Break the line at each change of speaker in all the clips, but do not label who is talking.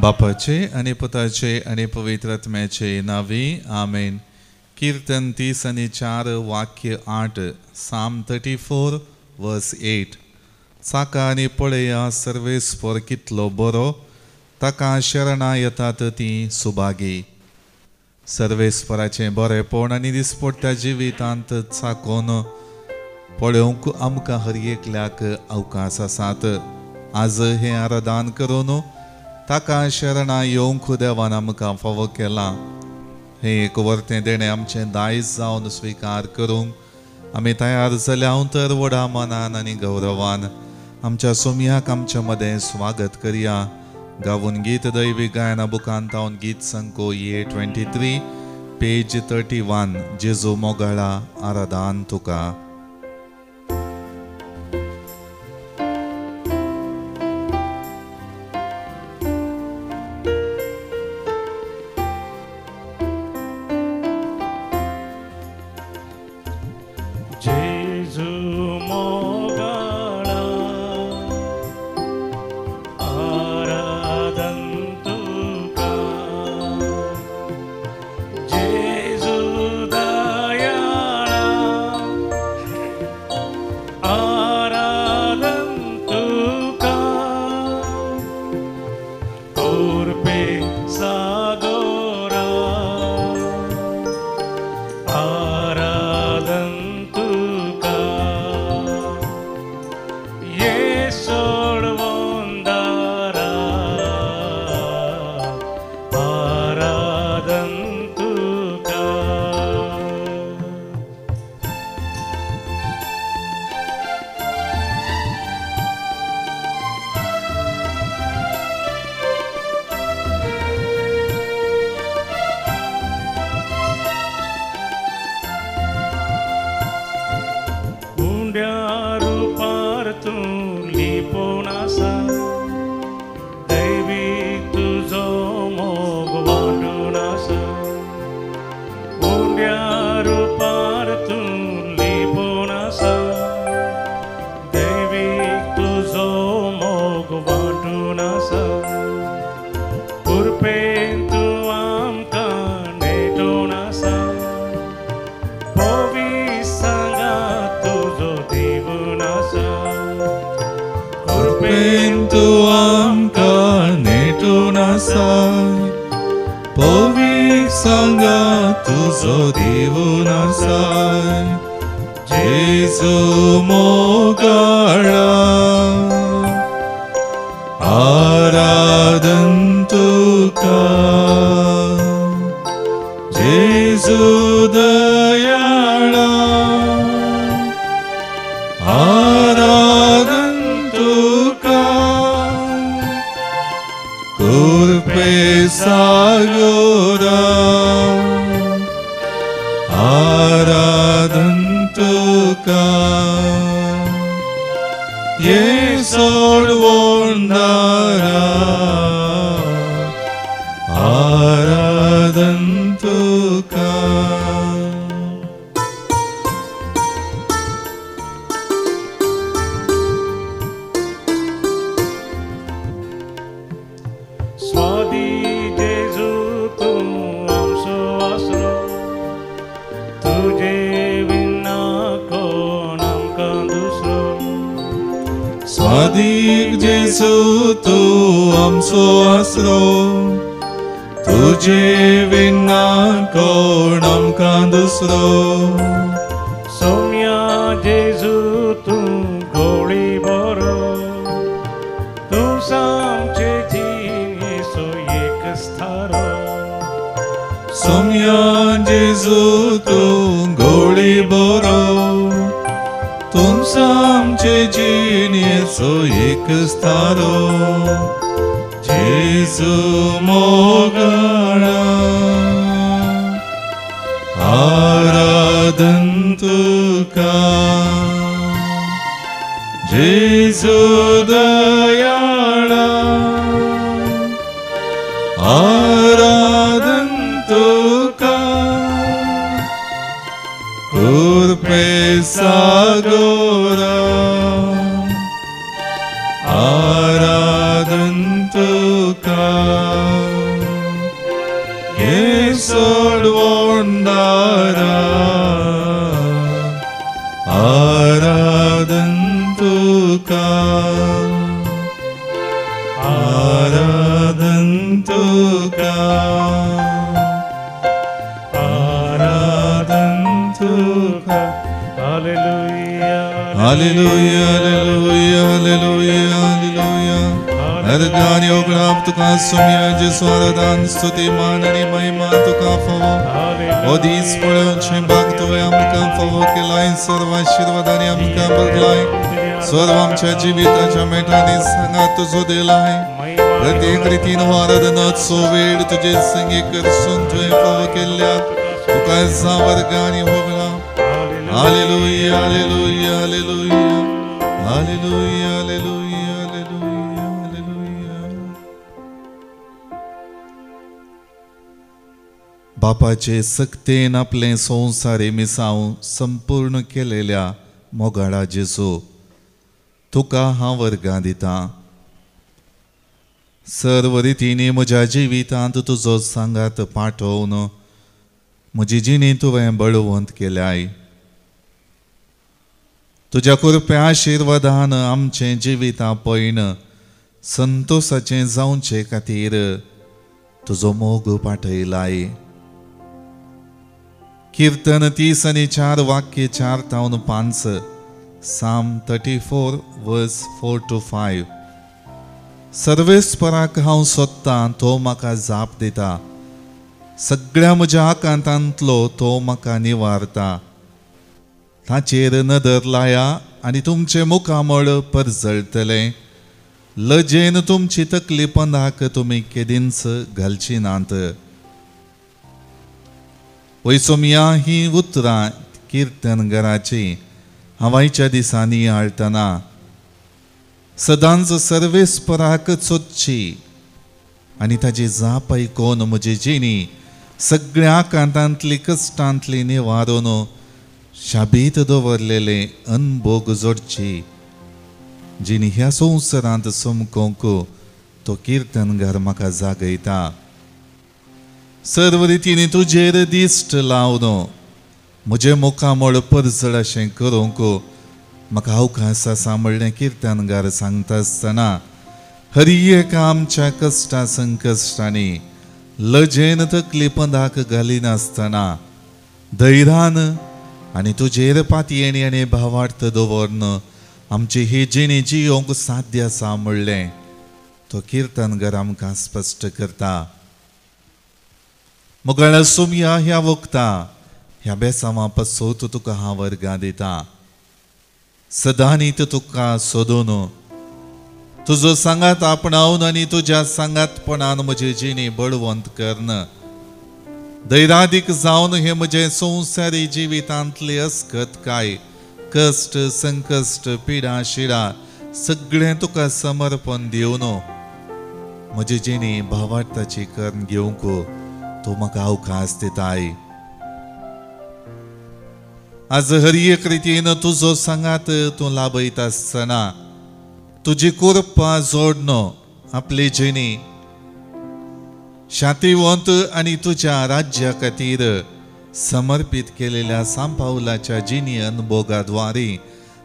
बापाचे आनी पुताचे आनी पवित्र आत्म्याचे नांवी आमेन. कीर्तन 34 वाक्य 8, Psalm 34 verse 8. चाका आनी पळया सर्वेस्पर कितलो बरो, ताका शरणां येतात तीं सुभागी. सर्वेस्पराचें बरेपण आनी दिसपट्ट्या जिवितांत चाकोन पळोवंक आमकां हर एकल्याक अवकाश आसात. आज हें आराधन करून ताका शरणां येवंक देवान आमकां फावो केलां. हें एक वर्तें देणें आमचें दायज जावन स्विकार करूंक आमी तयार जाल्या तर व्हडा मनान आनी गौरवान आमच्या सोमयाक आमच्या मदें स्वागत करया. गावून गीत दैवी गायना बुकांतावन गीत संको ए 23 पेज 31. जेजू मोगाळा आराधन तुका.
आराधन तुका.
सोडवणदारा आराधन तुका आराधन तुका
आराधन तुका। Hallelujah
hallelujah hallelujah hallelujah hallelujah. हर योगलाभ तुका सुम्या जेसू आराधन स्तुती मान आनी महिमा तुका फावो। हो दीस पळोवचें भाग तुवें आमकां फावो केलाय, सर्व आशिर्वादांनी आमकां बदलाय, सर्व आमच्या जिविताच्या मेटांनी सांगात तुजो दिलाय। प्रत्येक रितीन हो आराधनाचो वेळ तुजे संगी करसून तुवें फावो केल्ल्या तुका जावर्गांनी होगला। Hallelujah hallelujah hallelujah hallelujah hallelujah hallelujah hallelujah. बापाचे सक्तेन आपलें संवसारी मिसांव संपूर्ण केलेल्या मोगाळा जेजू तुका हांव वर्गां दितां। सर्व रितींनी म्हज्या जिवितांत तुजो सांगात पाठोवन म्हजी जिणी तुवें बळवंत केल्याय। तुज्या कृपया आशिर्वादान आमचें जिवितां पयण संतोसाचें जावचे खातीर तुजो मोग पाठयलाय। कीर्तन 30 आणि 4 वाक्य 4 तावन 5, Psalm 34 verse 4 to 5। सर्वेस्पराक हांव सोदतां तो म्हाका जाप दिता, सगळ्या म्हज्या आकांतांतलो तो म्हाका निवारता। ताचेर नदर लाया आनी तुमचें मुखामळ परजळटलें, लजेन तुमची तकली पंदाक तुमी केदींच घालची नात। वैसोमिया ही उतरां कीर्तनगराची हांव आयच्या दिसांनी आळतना सदांच सर्वेस्पराक सोदची आनी ताजी जाप आयकून म्हजी जिणी सगळ्या आकांतांतली कश्टांतली निवारून शाबीत दवरलेले अनभोग जोडची जिणी ह्या संवसारांत समकोंक तो कीर्तनगार म्हाका जागयता। सर्व रितींनी तुजेर दिश्ट लावन म्हजें मुखामळ परजळ अशें करूंक म्हाका अवकाश आसा म्हणलें कीर्तनगार सांगता आसतना हर एका आमच्या कश्टा संकश्टांनी लजेन तकली पंदाक घालिनासतना धैर्यान आनी तुजेर पातयेणी आनी भावार्थ दवरन आमची ही जिणी जियोंक साध्य आसा म्हणलें तो कीर्तनगार आमकां स्पश्ट करता। मोगाळ सोमया ह्या वखता ह्या बेसांवा पासत तुका हांव वर्गां दिता। सदांनी तुका सोदून तुजो सांगात आपणावन आनी तुज्या सांगातपणान म्हजी जिणी बळवंत करन धैर्यादीक जावन हे म्हजे संवसारी जिवितांतली अस्कत काय कश्ट संकश्ट पिडा शिडा सगळें तुका समर्पण दिवन म्हजी जिणी भावार्थाची करून घेवंक तूं म्हाका अवकाश दिताय। आज हर एक रितीन तुजो सांगात तूं लाभयता आसतना तुजी कृपा जोडन आपली जिणी शांतीवंत आनी तुज्या राज्या खातीर समर्पीत केलेल्या सांपावलाच्या जिणी अनुभोगाद्वारे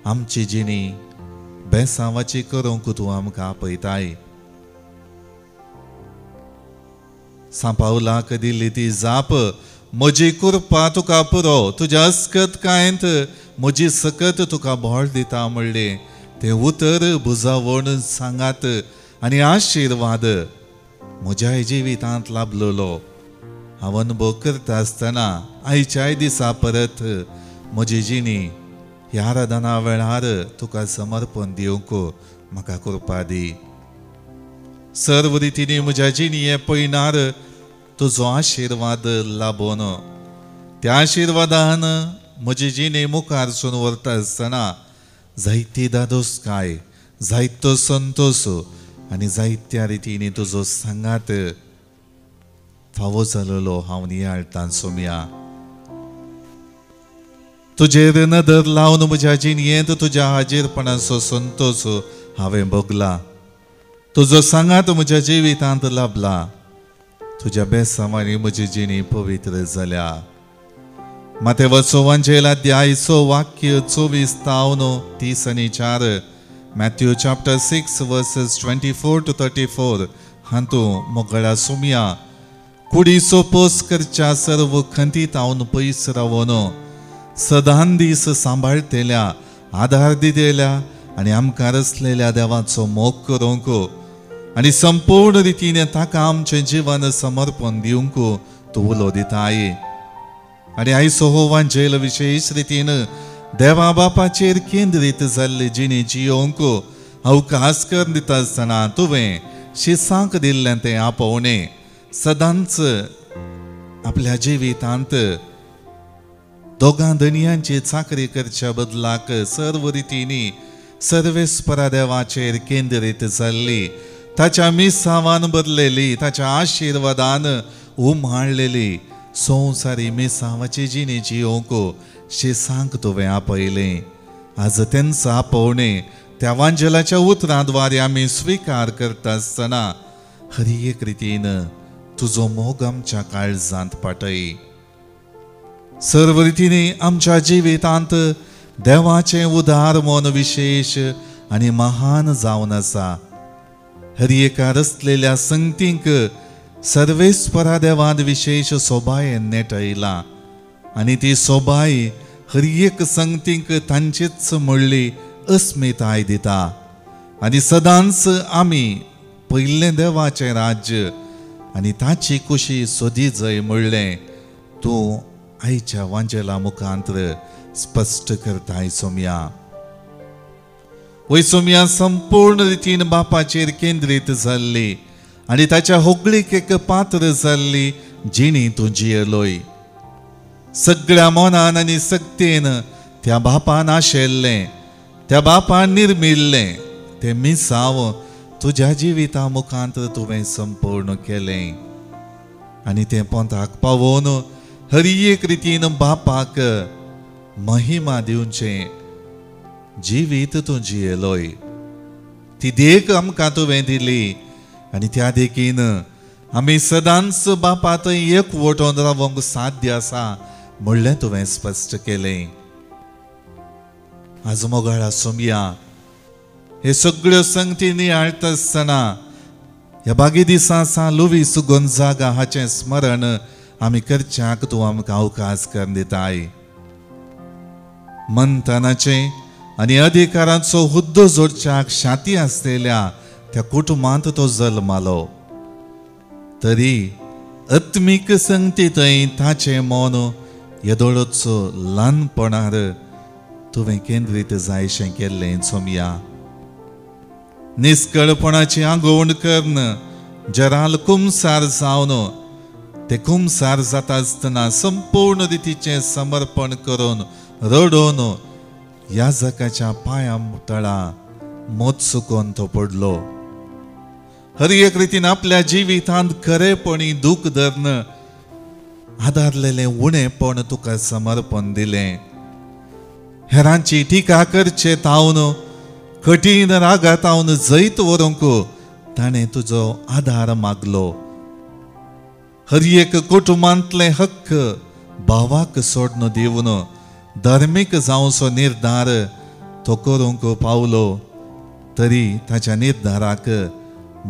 आमची जिणी बेसांवाची करूंक तूं आमकां आपयताय। सांपावलाक दिल्ली ती जाप म्हजी कृपा तुका पुरो, तुज्या अस्कत कांयत म्हजी सकत तुका बळ दिता म्हणलें तें उतर भुजावण सांगात आनी आशिर्वाद म्हज्या जिवितांत लाभलेलो हांव अनुभव करता आसतना आयच्याय दिसा परत म्हजी जिणी ह्या आराधना वेळार तुका समर्पण दिवंक म्हाका कृपा दी। सर्व रितींनी म्हज्या जिणये पयणार तुजो आशिर्वाद लाभोन त्या आशिर्वादान म्हजी जिणी मुखार सून व्हरता आसतना जायती दादोसकाय जायतो संतोश आनी जायत्या रितींनी तुजो सांगात फावो जालेलो हांव नियाळटां सोमया। तुजेर नदर लावन म्हज्या जिणयेंत तुज्या हाजीरपणाचो संतोश हांवें भोगला, तुजो सांगात म्हज्या जिवितांत लाभला। तुज्या बेसांवांनी म्हजी जिणी पवित्र जाल्या. मातेवचो वांजेल अध्याय 6 वाक्य 24 तावन 30 आनी 4, Matthew chapter 6 verses 24 to 34 हांतू मोगळा सुमया कुडीचो पोस करच्या सर्व खंती तावन पयस रावन सदां दीस सांबाळतेल्या, आधार दितेल्या आनी आमकां रचलेल्या देवाचो मोग करूंक आनी संपूर्ण रितीन ताका आमचें जिवन समर्पण दिवंक तूं उलो दिताय. आनी आयचो हो वांजेल विशेश रितीन देवा बापाचेर केंद्रीत जाल्ली जिणी जियोवंक अवकाश करून दिता आसतना तुवें शिसांक दिल्लें तें आपोवणें सदांच आपल्या जिवितांत दोगां धनयांची चाकरी करच्या बदलाक सर्व रितींनी सर्वेस्परा देवाचेर केंद्रीत जाल्ली, ताच्या मिसावान बदलेली, ताच्या आशिर्वादान उमाळलेली संवसारी मिसावाची जिणी जियोवंक शिसांक तुवें आपयलें. आज तेंचो आपोवणें त्या वांजेलाच्या उतरां द्वारे आमी स्विकार करता आसतना हर एक रितीन तुजो मोग आमच्या काळजांत पाटय. सर्व रितीनी आमच्या जिवितांत देवाचें उदार मन विशेश आनी महान जावन आसा. हर एका रचलेल्या संगतींक सर्वेस्परा देवान विशेश सोबायेन नेटयला आनी ती सोबाय हर एक संगतींक तांचीच म्हणली अस्मिताय दिता. आनी सदांच आमी पयलें देवाचें राज्य आनी ताची कुशी सोदी जय म्हणलें तूं आयच्या वांजेला मुखांत्र स्पश्ट करताय सोमया. वय सोमया, संपूर्ण रितीन बापाचेर केंद्रीत जाल्ली आनी ताच्या होगळीक एक पात्र जाल्ली जिणी तूं जियेलोय. सगळ्या मनान आनी सक्तेन त्या बापान आशिल्लें, त्या बापान निर्मिल्लें तें मिसांव तुज्या जिविता मुखांत तुवें संपूर्ण केलें आनी तें पोंताक पावोवन हर एक रितीन बापाक महिमा दिवचें जिवीत तूं जियेलोय. ती देख आमकां तुवें दिली आनी त्या देखीन आमी सदांच बापा थंय एक वटोवन रावंक साध्य आसा म्हणलें तुवें स्पश्ट केलें. आज मोगाळा सोमया, हे सगळ्यो संगती नियाळटा आसतना ह्या बागी दिसा सा लुवीस गोंजागा हाचें स्मरण आमी करच्याक तूं आमकां अवकाश करून दिताय. मंथनाचें आनी अधिकारांचो हुद्दो जोडच्याक शाती आसलेल्या त्या कुटुंबांत तो जल्मालो, तरी आत्मीक संगती थंय ताचें मन येदोळच ल्हानपणार तुवें केंद्रीत जायशें केल्लें सोमया. निस्कळपणाची आंगवण करून जराल कुमसार जावन ते कुमसार जाता आसतना संपूर्ण रितीचें समर्पण करून रडोवन याजकाच्या पांया तळा मोत सुकोवन तो पडलो. हर एक रितीन आपल्या जिवितांत खरेपणी दूख धरून आदारलेलें उणेपण तुका समर्पण दिलें. हेरांची टिका करचे तावन कठीण रागातावन जैत व्हरूंक ताणें तुजो आदार मागलो. हर एक कुटुंबांतले हक्क भावाक सोडून दिवन धार्मीक जावचो निर्धार तो करूंक पावलो, तरी ताच्या निर्धाराक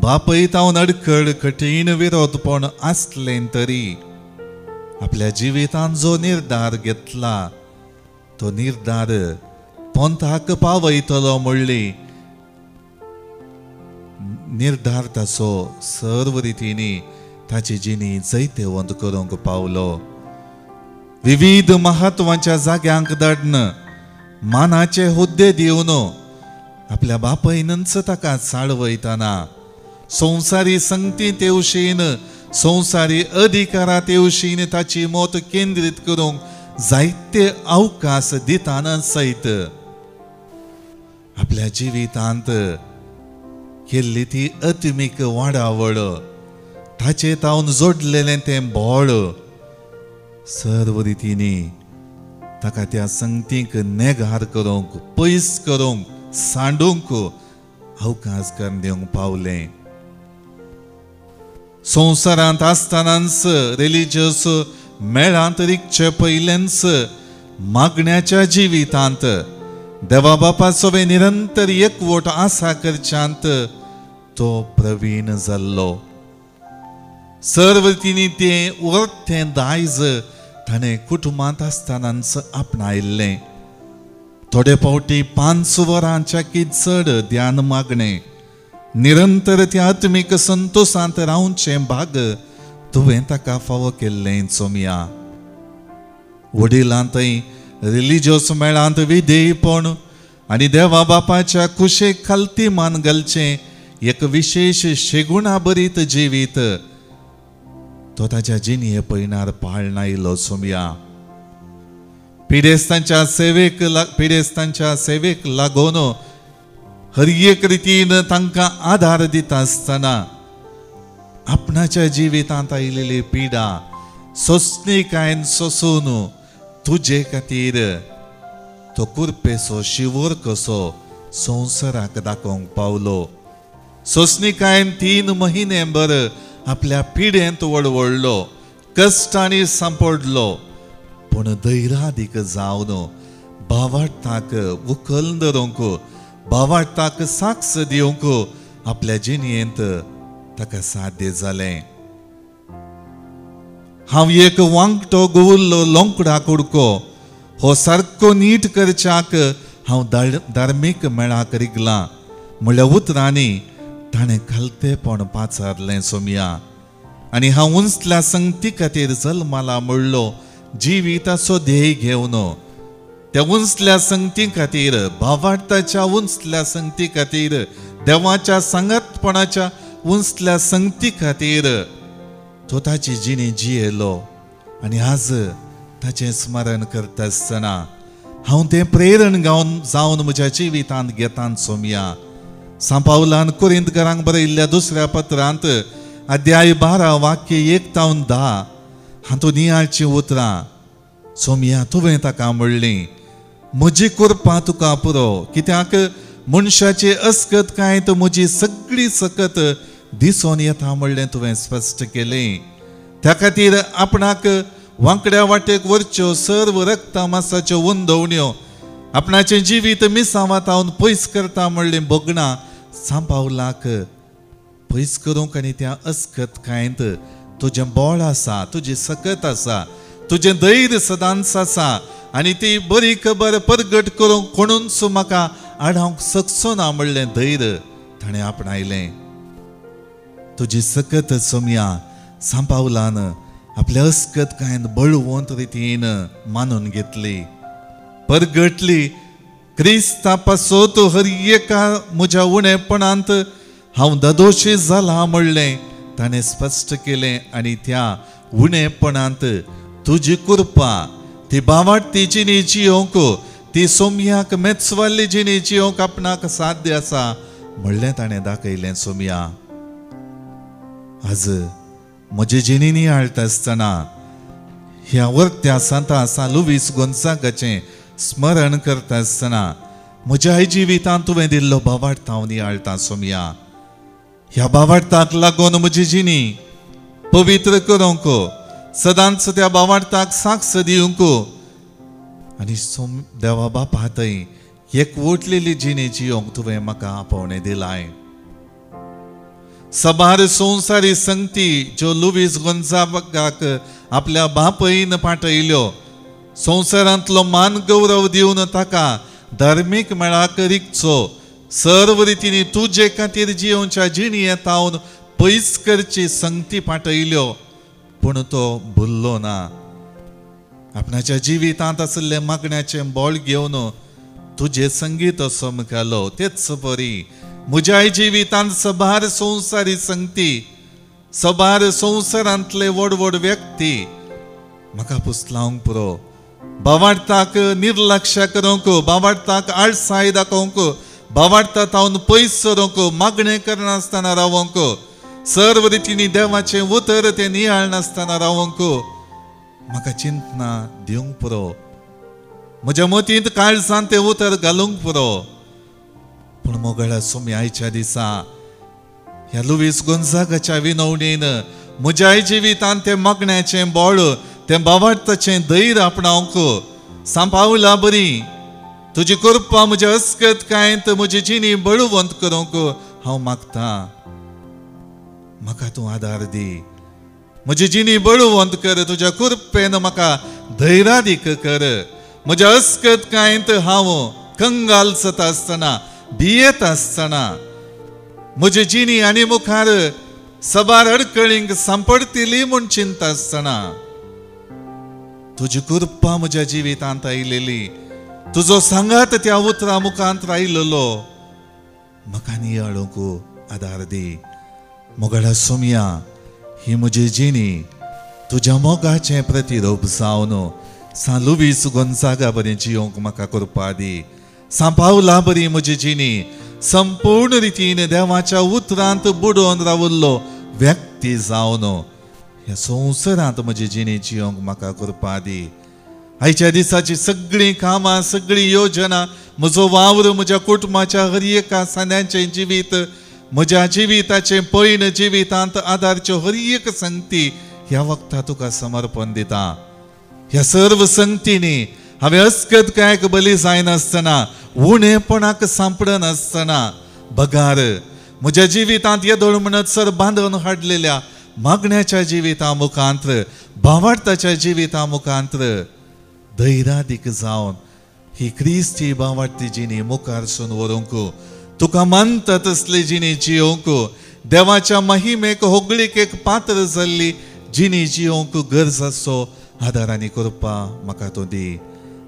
बापय तावन अडखळ कठीण विरोधपण आसलें तरी आपल्या जिवितांत जो निर्धार घेतला तो निर्धार पंथाक पावयतलो म्हणली निर्धार ताचो सर्व रितींनी ताची जिणी जैतेवंत करूंक पावलो. विविध महत्वाच्या जाग्यांक धाडन मानाचे हुद्दे दिवन आपल्या बापायनच ताका चाळवयतना संवसारी संगती तेवशीन संवसारी अधिकारा तेवशीन ताची मत केंद्रीत करूंक जायते अवकाश दितना सयत आपल्या जिवितांत केल्ली ती आत्मीक वाडावळ ताचे तावन जोडलेलें तें बळ सर्व रितींनी ताका त्या संगतीक नेगार करूंक पयस करूंक सांडूंक अवकाश करून दिवंक पावलें. संवसारांत आसतनाच रिलिजियस मेळांत रिगचे पयलेंच मागण्याच्या जिवितांत देवा बापाचो निरंतर एकवट आसा करच्यांत तो प्रवीण जाल्लो. सर्व तिनी तें उरतें दायज ताणें कुटुंबांत आसतनाच आपणायल्लें. थोडे फावटी 5 वरांच्या की चड ध्यान मागणें, निरंतर त्या आत्मीक संतोशांत रावचें भाग तुवें ताका फावो केल्लें सोमया. वडिलांतय रिलिजियस मेळांत विधेयपण आनी देवा बापाच्या कुशेक खालती मान घालचें एक विशेश शेगुणा भरीत जिवीत तो ताच्या जिणये पयणार पाळना आयलो सोमया. पिडेस्तांच्या सेवेक लागून हर एक रितीन तांकां आदार दिता आसतना आपणाच्या जिवितांत आयिल्ली पिडा सोंसणीकायेन सोंसून तुजे खातीर तो कुरपेचो शिवोर कसो संवसाराक दाखोवंक पावलो. सोंसणीकायेन 3 महिने भर आपल्या पिडेंत वळवळलो, कश्टांनी सांपडलो, पूण धैर्यादीक जावन भावार्थाक उखल धरूंक, भावार्थाक साक्ष दिवंक आपल्या जिणेंत ताका साध्य जालें. हांव एक वांकटो गुवुल्लो लोंकडा कुडको हो सारको नीट करच्याक हांव धार्मीक मेळाक रिगलां म्हणल्या उतरांनी ताणें खालतेपण पाचारलें सोमया. आनी हांव उंचल्या संगती खातीर जल्माला म्हणलो जिविताचो ध्येय घेवन त्या उंचल्या संगती खातीर, भावार्थाच्या उंचल्या संगती खातीर, देवाच्या सांगातपणाच्या उंचल्या संगती खातीर तो ताची जिणी जियेलो. आनी आज ताचें स्मरण करता आसतना हांव तें प्रेरण गावन जावन म्हज्या जिवितांत घेतां सोमया. सांपावलान कोरिंतकारांक बरयल्ल्या दुसऱ्या पत्रांत अध्याय 12 वाक्य 1 तावन 10 हातूंत नियाळचीं उतरां सोमया तुवें ताका म्हणलीं, म्हजी कृपा तुका पुरो, कित्याक मनशाची अस्कत कांय तर म्हजी सगळी सकत दिसून येता म्हणलें तुवें स्पश्ट केलें. त्या खातीर आपणाक वांकड्या वाटेक व्हरच्यो सर्व रक्ता मासाच्यो वंदवण्यो आपणाचें जिवीत मिसावातावन पयस करता म्हणलें भोगणां सांपावलाक पयस करूंक आनी त्या अस्कत कांयत तुजें बळ आसा, तुजी सकत आसा, तुजें धैर्य सदांच आसा आनी ती बरी खबर परगट करूंक कोणूच म्हाका आडावंक शकचो ना म्हणलें धैर्य ताणें आपणायलें. तुजी सकत सोमया सांपावलान आपल्या अस्कत कांयन बळवंत रितीन मानून घेतली, परगटली. क्रिस्ता पासत हर एका म्हज्या उणेपणांत हांव ददोशी जाला म्हणलें ताणें स्पश्ट केलें. आनी त्या उणेपणांत तुजी कृपा ती भावार्थी जिणी जियोंक, ती सोमयाक मेचवाल्ली जिणी जियोंक आपणाक साध्य आसा म्हणलें ताणें दाखयलें सोमया. आज म्हजे जिणी नियाळटा आसतना ह्या वर्त्या सांता सा लुवीस गोंजागाचें स्मरण करता आसतना म्हज्या जिवितांत तुवें दिल्लो भावार्थ हांव नियाळटा सोमया. ह्या भावार्थाक लागून म्हजी जिणी पवित्र करूंक, सदांच त्या भावार्थाक साक्ष दिवंक आनी सोम देवा बापा थंय एकवटलेली जिणी जियोंक तुवें म्हाका आपोवणें दिलाय. सबार संवसारी संगती ज्यो लुवीस गोंजागाक आपल्या बापयन पाठयल्यो, संवसारांतलो मान गौरव दिवन ताका धार्मीक मेळाक रिगचो, सर्व रितींनी तुजे खातीर जियोवच्या जिणयेंत हांव पयस करची संगती पाठयल्यो, पूण तो भुल्लो ना. आपणाच्या जिवितांत आशिल्लें मागण्याचें बळ घेवन तुजें संगीत समकालो. तेच बरी म्हज्याय जिवितांत सबार संवसारी संगती, सबार संवसारांतले व्हड व्हड व्यक्ती म्हाका पुसलावंक पुरो, भावार्थाक निर्लक्ष करूंक, भावार्थाक आळसाय दाखोवंक, भावार्था तावन पयस सरूंक, मागणें करनासतना रावोंक, सर्व रितींनी देवाचें उतर तें नियाळनासतना रावोंक म्हाका चिंतना दिवंक पुरो, म्हज्या मतींत काळजान तें उतर घालूंक पुरो. पूण मोगळा सोमी आयच्या दिसा ह्या लुवीस गोंजागाच्या विनवणेन म्हज्याय जिवितांत तें मागण्याचें बळ, तें बावार्थाचें धैर्य आपणावंक सांपावला बरी तुजी कृपा म्हज्या अस्कतकायेंत म्हजी जिणी बळवंत करूंक हांव मागतां. म्हाका तूं आदार दी, म्हजी जिणी बळवंत कर, तुज्या कृपेन म्हाका धैर्यादीक कर. म्हज्या अस्कतकायेंत हांव कंगाल जाता आसतना, भियेत आसतना म्हजी जिणी आनी मुखार सबार अडकळींक सांपडटली म्हूण चिंता आसतना तुजी कृपा म्हज्या जिवितांत आयलेली, तुजो सांगात त्या उतरां मुखांत आयलेलो म्हाका नियाळूंक आदार दी. मोगाळा सोमया, ही म्हजी जिणी तुज्या मोगाचें प्रतिरूप जावन सांत लुवीस गोंजागा बरी जियोंक म्हाका कृपा दी. सांपावला बरी म्हजी जिणी संपूर्ण रितीन देवाच्या उतरांत बुडोवन रावल्लो व्यक्ती जावन ह्या संवसारांत म्हजी जिणी जियोंक म्हाका कृपा दी. आयच्या दिसाची सगळीं कामां, सगळीं योजना, म्हजो वावर, म्हज्या कुटुंबाच्या हर एका सांद्यांचें जिवीत, म्हज्या जिविताचें पयण जिवितांत आदारच्यो हर एक संगती ह्या वखदा तुका समर्पण दिता. ह्या सर्व संगतींनी हांवें अस्कतकायक बली जायनासतना, उणेपणाक सांपडनासतना बगार म्हज्या जिवितांत येदोळ म्हणत सर बांदून हाडलेल्या मागण्याच्या जिविता मुखांत, भावार्थाच्या जिविता मुखांत धैर्यादीक जावन ही क्रिस्ती भावार्थी जिणी मुखारसून व्हरूंक, तुका मानता तसली जिणी जियोंक, देवाच्या महिमेक होगळीक पात्र जाल्ली जिणी जियोंक गरज आसचो आदार आनी कृपा म्हाका तूं दी.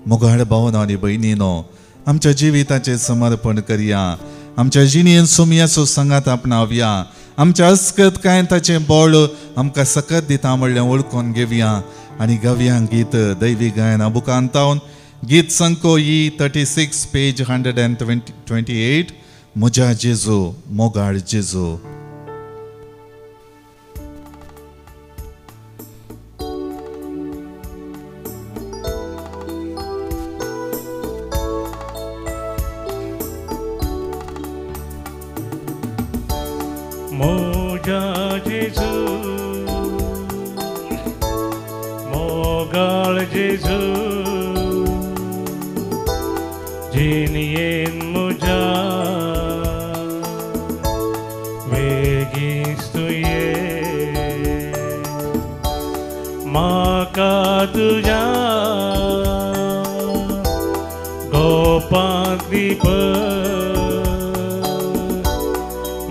मोगाळ भावना आनी भयणीनो, आमच्या जिविताचें समर्पण करया, आमच्या जिणेन सोमयाचो सांगात आपणावया, आमच्या अस्कत कांय ताचें बळ आमकां सकत दिता म्हणलें वळखून घेवया आनी गावया गीत दैवी गायना बुकांतावन गीत संको E 36 page 128 म्हज्या जेजू मोगाळ जेजू.
मोजा जेजू मोगाळ जेजू जिणयेन मुजा वेगींच तुये म्हाका तुज्या गोपांत दीप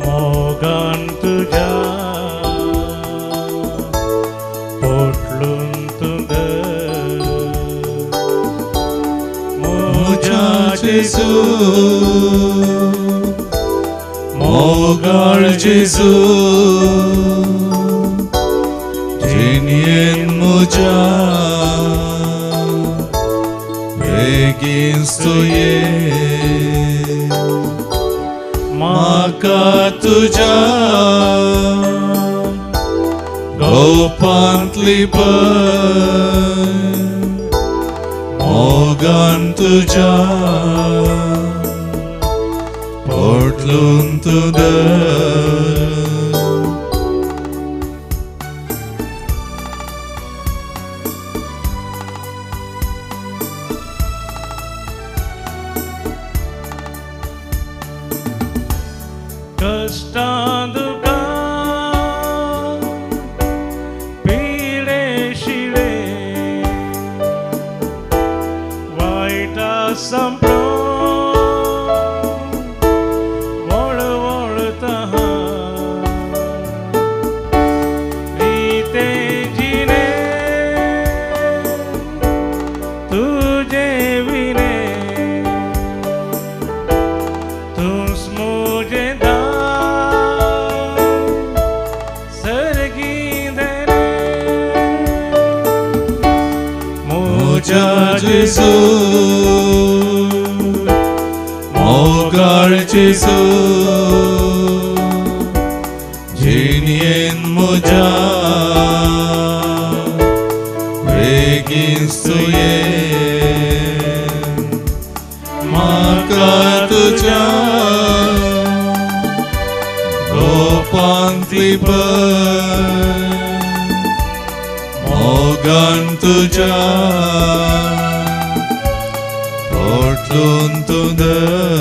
मोगान तुज्या पोटलून तुग म्हज्या जेजू
मोगाळ जेजू जिणयेन म्हज्या बेगीन तुये म्हाका तुज्या गोपांतली मोगान तुज्या पोटलून तुद.
कष्टां दुखां पिडे शिळे वायटा संपलो वळवळता रिते जिणे तुजे विणे तूंच म्हजें
म्हज्या जेजू मोगाळ जेजू जिणयेन म्हज्या बेगीन तुये म्हाका तुज्या गोपांतली पय मोगान तुज्या पोटलून तूं धर.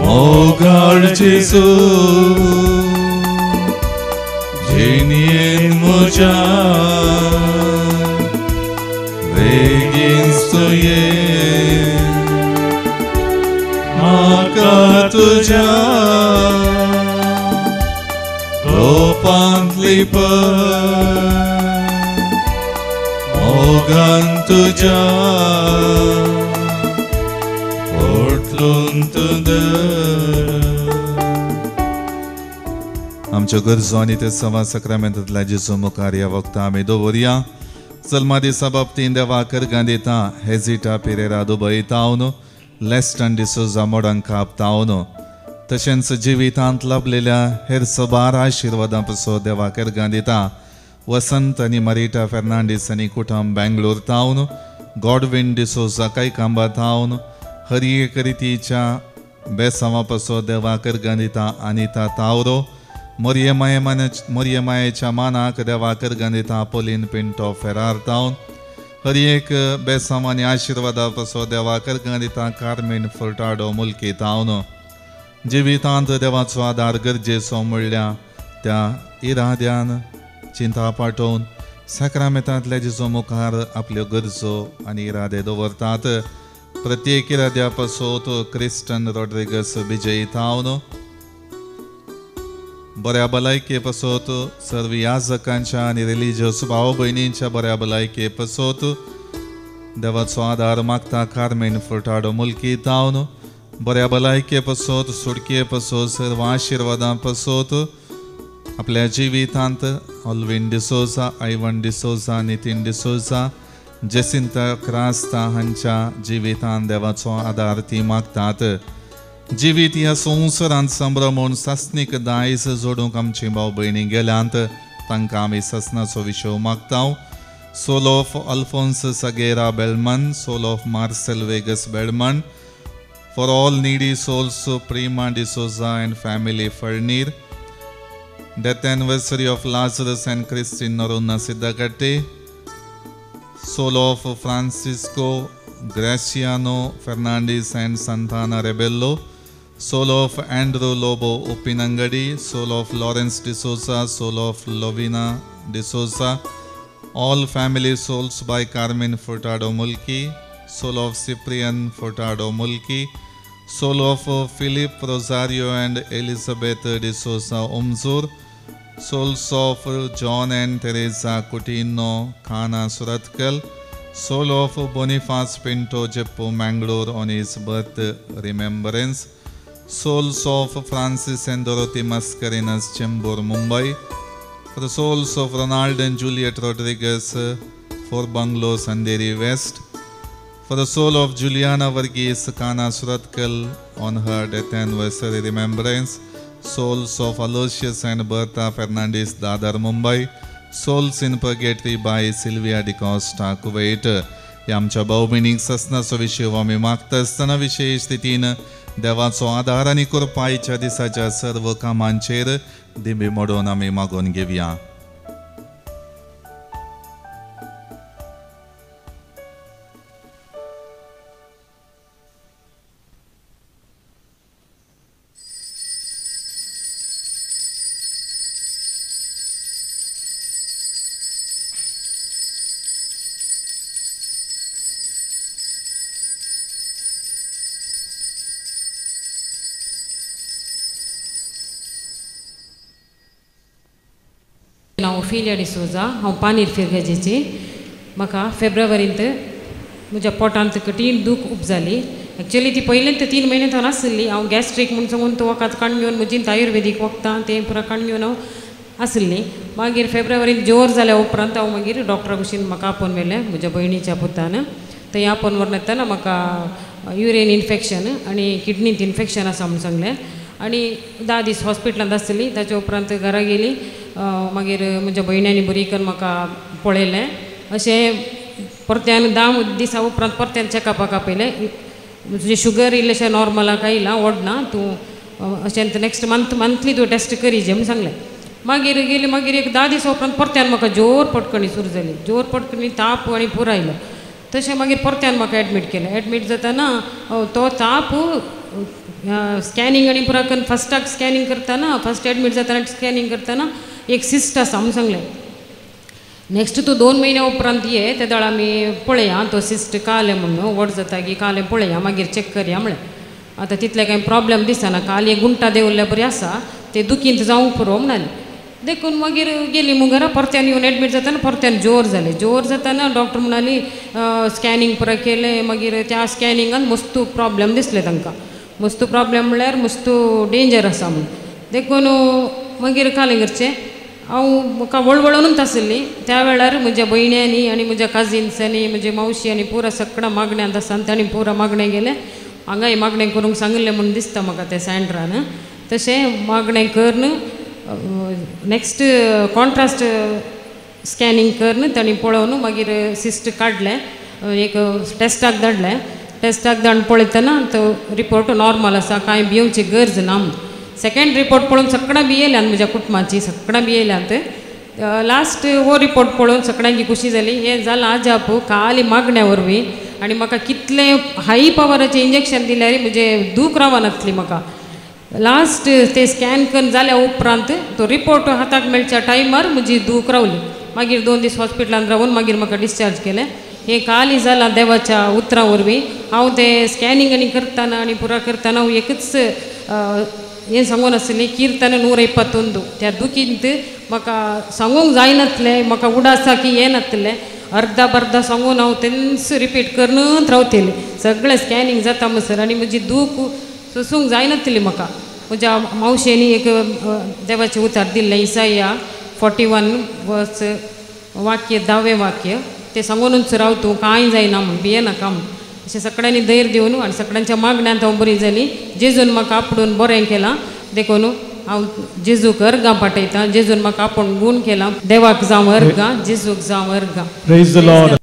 मोगाळ जेजू जिणेन म्हज्या बेगीन तुवें म्हाका तुज्या गोपांत लिपय मोगान तुज्या. आमच्यो गरजो आनी ते सवा सक्रामेंतांतल्या जेजू मुखार ह्या वखदां आमी दवरया. जल्मा दिसा बाबतीन देवा करगां दिता हेजिटा पिरेरा दुबय तावन लेस्टन डिसोजा मोडंकाप तावन तशेंच जिवितांत लाभलेल्या हेर सबार आशिर्वादां पसो देवा करगां दिता वसंत आनी मरिटा फेर्नांडीस आनी कुटुंब बेंगलोर तावन गॉडविन डिसोजा कायकांबा तावन हर एक रितीच्या बेसांवा पसो देवा करगां दिता अनिता तावरो मोरये मायेच्या मानाक देवा करगां दिता पोलीन पिंटो फेरार तावन हर एक बेसांव आनी आशिर्वादा पसो देवा करगां दिता कार्मेन फुर्टाडो मुल्की तावन जिवितांत देवाचो आदार गरजेचो म्हणल्या त्या इराद्यान चिंता पाठोवन साक्रामेतांतल्या जेजू मुखार आपल्यो गरजो आनी इरादे दवरतात. प्रत्येक इराद्या पासत क्रिस्टन रॉड्रिगस विजयी तावन बऱ्या भलायके पासत सर्व याजकांच्या आनी रिलिजियस भाव भयणींच्या बऱ्या भलायके पासत देवाचो आदार मागता कार्मेन फुर्टाडो मुल्की तावन बऱ्या भलायके पासत सुटके पासत सर्व आशिर्वादां पासत आपल्या जिवितांत ऑल्विन डिसोजा आयवन डिसोजा नितीन डिसोजा जेसिंता क्रास्ता हांच्या जिवितांत देवाचो आदार ती मागतात. जिवीत ह्या संवसारांत संभ्रमून सासणीक दायज जोडूंक आमची भाव भयणी गेल्यांत तांकां आमी सासणाचो विशय मागता. Soul of Alphonse Sagera Bellman, soul of Marcel Vegas Bellman, for all needy souls Prema D'Souza and family Falnir, death anniversary of Lazarus and Christine Noronha Siddakatte, soul of Francisco Graciano Fernandes and Santana Rebello, soul of Andrew Lobo Uppinangady, soul of Lawrence D'Souza, soul of Lovina D'Souza, all family souls by Carmen Furtado Mulki, soul of Cyprian Furtado Mulki, soul of Philip Rosario and Elizabeth D'Souza Omzur, souls of John and Teresa Coutinho Khana Surathkal, soul of Boniface Pinto Jeppo Mangalore on his birth remembrance, souls of Francis and Dorothy Mascarenhas Chembur Mumbai, for the souls of Ronald and Juliet Rodriguez, 4 Bungalows Andheri West, for the soul of Juliana Varghese Khana Surathkal on her death anniversary remembrance, souls of Aloysius and Bertha Fernandez Dadar Mumbai, souls in purgatory by Sylvia D'Costa Kuwait. ह्या आमच्या भाव भयणींक ससनाचो विशय आमी मागता आसतना विशेश रितीन देवाचो आदार आनी कृपायेच्या दिसाच्या सर्व कामांचेर दिंबी मोडून आमी मागून घेवया.
नांव ओफिलिया डिसोजा, हांव पानीर फिरगजेची. म्हाका फेब्रुवारींत म्हज्या पोटांत कठीण दूख उपजाली. एक्चुअली ती पयलींत 3 म्हयने थंय आसली. हांव गॅस्ट्रीक म्हूण सांगून तो वखद काडून घेवन म्हजीन आयुर्वेदीक वखदां तें पुरा काडून घेवन हांव आसली. मागीर फेब्रुवारींत जोर जाल्या उपरांत हांव मागीर डॉक्टरा कुशीन म्हाका आपोवन व्हेलें म्हज्या भयणीच्या पुतान. थंय आपोवन व्हरून येतना म्हाका युरिन इन्फेक्शन आनी किडनींत इन्फेक्शन आसा म्हूण सांगलें आनी 10 दीस हॉस्पिटलांत आसली. ताच्या उपरांत घरा गेली. मागीर म्हज्या भयण्यांनी बरी करून म्हाका पळयलें. अशें परत्यान 10 दिसा उपरांत परत्यान चॅकअपाक आपयलें. तुजें शुगर इल्लेशें नॉर्मलाक आयलां, ओडना तूं, अशें नेक्स्ट मंथ मंथली तूं टेस्ट करी जे म्हूण सांगलें. मागीर गेली. मागीर एक 10 दिसा उपरांत परत्यान म्हाका जोर पटकणी सुरू जाली. जोर पटकणी ताप आनी पुरो आयलो. तशें मागीर परत्यान म्हाका एडमीट केलें. एडमीट जातना तो ताप स्कॅनिंग आनी पुरा करून फस्टाक स्कॅनिंग करतना, फस्ट एडमीट जातना स्कॅनिंग करतना एक सिस्ट आसा म्हूण सांगलें. नेक्स्ट तूं 2 म्हयन्या उपरांत ये, ते वेळार आमी पळया तो सिस्ट कालें म्हणून व्हड जाता की कालें पळया, मागीर चॅक करया म्हळें. आतां तितलें कांय प्रॉब्लम दिसना, काल एक गुंटा देंवल्ल्या बरी आसा, ते दुखींत जावंक पुरो म्हणाली. देखून मागीर गेली मुगो घरा. परत्यान येवन एडमीट जातना परत्यान जोर जालें. जोर जातना डॉक्टर म्हणाली स्कॅनिंग पुरा केलें. मागीर त्या स्कॅनिंगान मस्तू प्रॉब्लम दिसलें तांकां. मस्तू प्रॉब्लम म्हणल्यार मस्तू डेंजर आसा म्हूण. देखून मागीर कालें करचें हांव म्हाका वळवळूनच आसली. त्या वेळार म्हज्या भयण्यांनी आनी म्हज्या काजिन्सांनी म्हज्या मावशी आनी पुरा सगळ्या मागण्यांत आसा तांणी पुरा मागणें गेलें. हांगाय मागणें करूंक सांगिल्लें म्हूण दिसता म्हाका त्या सेंटरान. तशें मागणें करून नेक्स्ट कॉन्ट्रास्ट स्कॅनिंग करून तांणी पळोवन मागीर सिस्ट काडलें, एक टेस्टाक धाडलें. टेस्टाक धाडून पळयतना तो रिपोर्ट नॉर्मल आसा, कांय भिवची गरज ना म्हूण. सेकेंड रिपोर्ट पळोवन सगळ्यां भियेल्यान, म्हज्या कुटुंबाची सगळ्यां भियेल्यांत. लास्ट हो रिपोर्ट पळोवन सगळ्यांची खुशी जाली. हें जालां आजाप खाली मागण्या वरवीं आनी म्हाका कितलें हाय पावराचें इंजेक्शन दिल्यार म्हजें दूख रावनासली म्हाका. लास्ट ते स्कॅन करून जाल्या उपरांत तो रिपोर्ट हाताक मेळच्या टायमार म्हजी दूख रावली. मागीर 2 दीस हॉस्पिटलांत रावून मागीर म्हाका डिस्चार्ज केलें. हें खाली जालां देवाच्या उतरां वरवीं. हांव तें स्कॅनिंग आनी करतना आनी पुरा करतना हांव एकूच हें सांगून आसलें, किर्तन 121. त्या दुखींत म्हाका सांगूंक जायनातलें, म्हाका उडासा की येनातलें. अर्दा बर्दा सांगून हांव तेंच रिपीट करूनच रावतलें. सगळें स्कॅनिंग जाता म्हणसर आनी म्हजी दूख सोसूंक जायनातली म्हाका. म्हज्या मावशेनी एक देवाचें उतार दिल्लें, इसाया 41 वर्स वाक्य 10वें वाक्य, तें सांगूनच राव तूं, कांय जायना म्हूण, भियेनाका म्हूण. अशें सगळ्यांनी धैर्य दिवन आनी सगळ्यांच्या मागण्यांत हांव बरी जाली. जेजून म्हाका आपोवन बरें केलां, देखून हांव जेजूक अर्गां पाठयतां. जेजून म्हाका आपोवन गूण केलां. देवाक जावं अर्गां, जेजूक जावं अर्गां.
Praise the Lord.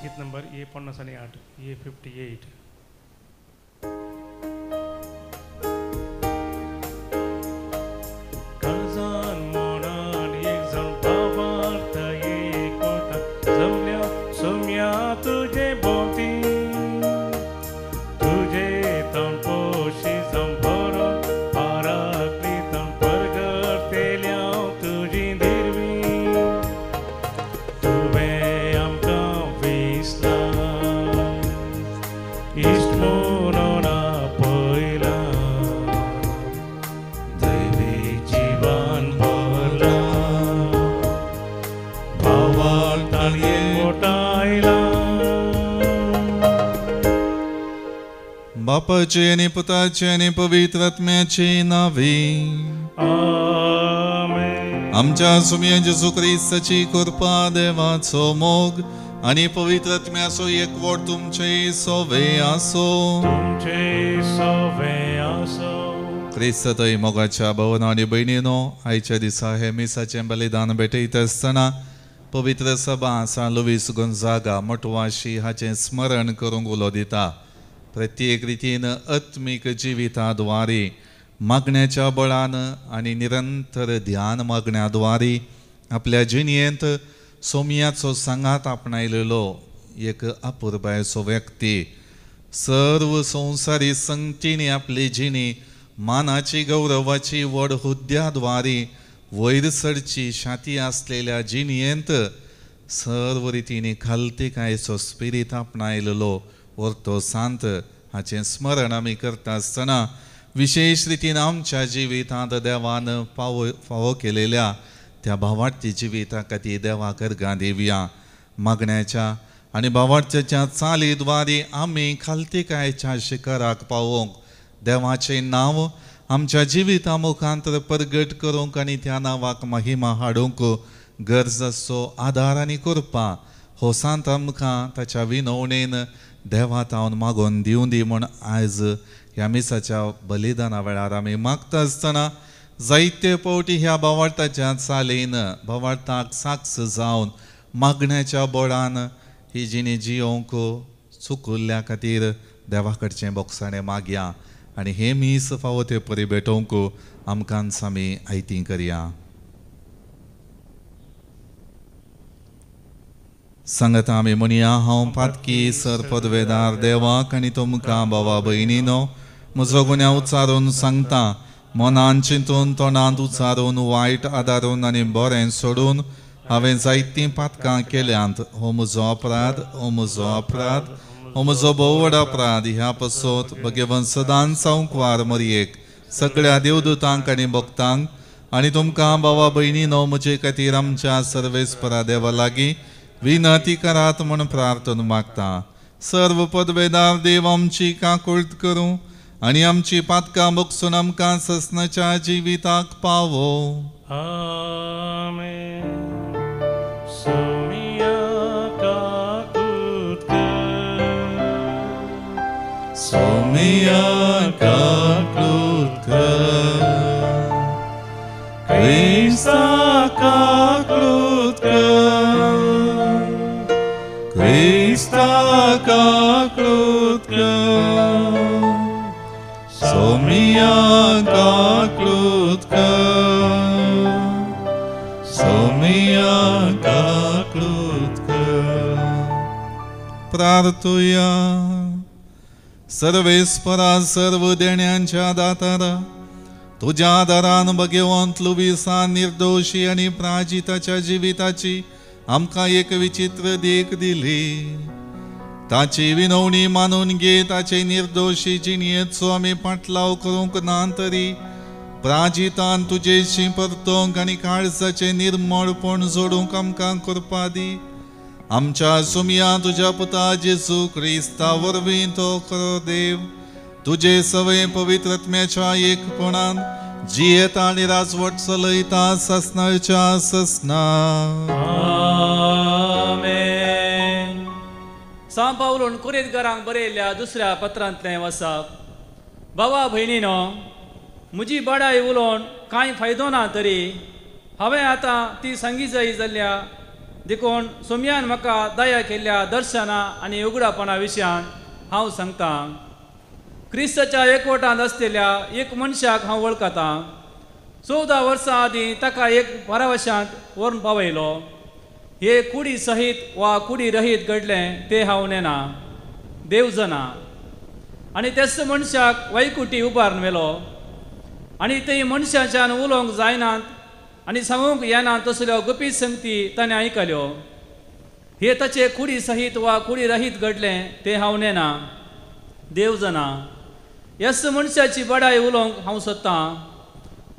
गीत नंबर ए 58, ए 58.
बापाचे आनी पुताचे आनी पवित्र आत्म्याचे नावे.
आमेन.
आमच्या सुम्या जेजू क्रिस्ताची कृपा, देवाचो मोग आनी पवित्र आत्म्याचो एकवट तुमचे सोवे आसो.
तुमचे सोवे आसो.
क्रिस्तय मोगाच्या भवना आनी भयणीनो, आयच्या दिसा हे मिसाचें बलिदान भेटयता आसतना पवित्र सभा सान लुईस गोंझागा मटवाशी हाचें स्मरण करूंक उलो दिता. प्रत्येक रितीन आत्मीक जिविताद्वारे, मागण्याच्या बळान आनी निरंतर ध्यान मागण्याद्वारे आपल्या जिणेंत सोम्याचो सांगात आपणायलेलो एक अपुरबायेचो व्यक्ती सर्व संवसारी संगतींनी आपली जिणी मानाची गौरवाची व्हड हुद्द्याद्वारे वयर सरची शाती आसलेल्या जिणेंत सर्व रितींनी खालतीकायेचो स्पिरीत आपणायलेलो वर्तो सांत हाचें स्मरण आमी करता आसतना विशेश रितीन आमच्या जिवितांत देवान फावो केलेल्या त्या भावार्थी जिविता खातीर देवाक अर्गां दिवया. मागण्याच्या आनी भावार्थ्याच्या चालीद्वारे आमी खालतीकायेच्या शिखराक पावोवंक देवाचें नांव आमच्या जिविता मुखांतर परगट करूंक आनी त्या नांवाक महिमा हाडूंक गरज आसचो आदार आनी कृपा हो सांत आमकां ताच्या विनवणेन देवा तावन मागोवन दिवं दी म्हूण आयज ह्या मिसाच्या बलिदाना वेळार आमी मागता आसतना जायते फावटी ह्या भावार्थाच्या चालीन भावार्थाक साक्ष जावन मागण्याच्या बळान ही जिणी जियोंक चुकुल्ल्या खातीर देवा कडचें बोगसाणें मागया आनी हें मीस फावो ते परी भेटोवंक आमकांच आमी आयती करया. सांगता आमी म्हणया, हांव पातकी सर पदवेदार देवाक आनी तुमकां भावा भयणीनो म्हजो गुन्यांव उच्चारून सांगता. मनान चिंतून तोंडांत उच्चारून वायट आदारून आनी बरें सोडून हांवें जायतीं पातकां केल्यांत. हो म्हजो अपराध, हो म्हजो अपराध, हो म्हजो भोव व्हड अपराध. ह्या पसत भगवंत सदांच सावंकवार मरयेक सगळ्या देवदूतांक आनी भक्तांक आनी तुमकां भावा भयणीनो म्हजे खातीर आमच्या सर्वेस्परा देवा लागीं विनंती करात म्हूण प्रार्थना मागता. सर्व पदवेदार देव आमची काकुळट करूं आनी आमची पातकां बगसून आमकां ससनाच्या जिविताक पावो.
आमेन. सोमिया काकुळट कर,
सोमिया काकुळट कर, क्रिस्ता काकुळट कर, क्रिस्ता काकुळट कर, सोमिया काकुळट कर, सोमिया काकुळट कर. प्रार्थुया. सर्वेस्परा सर्व देण्यांच्या दातारा तुज्या आदारान भगवंत लुविसा निर्दोशी आनी प्राजिताच्या जिविताची आमकां एक विचित्र देख दिली. ताची विनवणी मानून घे. ताचे निर्दोशी जिणयेचो आमी पाटलाव करूंक ना तरी प्राजितान तुजेशी परतोवंक आनी काळजाचें निर्मळपण जोडूंक आमकां कृपा दी. आमच्या सुमया तुज्या पुता जेजू क्रिस्ता वरवीं तो खरो देव तुजे सवय पवित्र आत्म्याच्या एकपणान जियेता आनी राजवट चलयता ससनाच्या ससना.
आमेन. सांव पावलून कुरेदकारांक बरयल्ल्या दुसऱ्या पत्रांतलें वसाप. बाबा भयणीनो, म्हजी बडाय उलोवन कांय फायदो ना तरी हांवें आतां ती सांगी जाय जाल्या देखून सोमयान म्हाका दया केल्ल्या दर्शना आनी उगडापणा विशयान हांव सांगतां. क्रिस्ताच्या एकवटांत आसलेल्या एक मनशाक हांव वळखतां. 14 वर्सां आदीं ताका एक पारावशांत व्हरून पावयलो. हे कुडी सहीत वा कुडी रहीत घडलें तें हांव नेना, देव जना. आनी त्याच मनशाक वैकुटी उबारून व्हेलो आनी थंय मनशाच्यान उलोवंक जायनात आनी सांगूंक येना तसल्यो गुपीत संगती ताणें आयकल्यो. हे ताचे कुडी सहीत वा कुडी रहीत घडलें तें हांव नेना, देव जना. ह्याच मनशाची बडाय उलोवंक हांव सोदतां,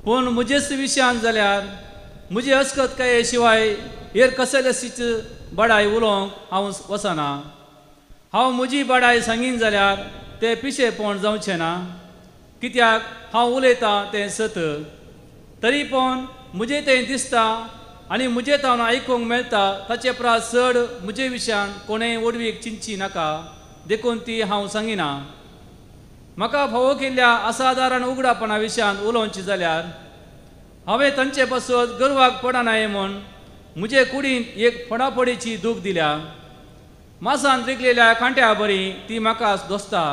पूण म्हजेच विशयान जाल्यार म्हजे अस्कतकाये शिवाय हेर कसलेशीच बडाय उलोवंक हांव वचना. हांव म्हजी बडाय सांगीन जाल्यार तें पिशेपण जावचें ना, कित्याक हांव उलयतां तें सत. तरी पण म्हजें तें दिसता आनी म्हजें तावन आयकूंक मेळटा ताचे परस चड म्हजे विशयान कोणेंय ओडवीक चिंतची नाका, देखून ती हांव सांगिना. म्हाका फावो केल्ल्या असादारण उगडापणा विशयान उलोवची जाल्यार हांवें तांचे पासत गर्वाक पडनाय म्हूण म्हजे कुडींत एक फडाफडीची दूख दिल्या. मासान रिगलेल्या कांट्या बरी ती म्हाका दोसता.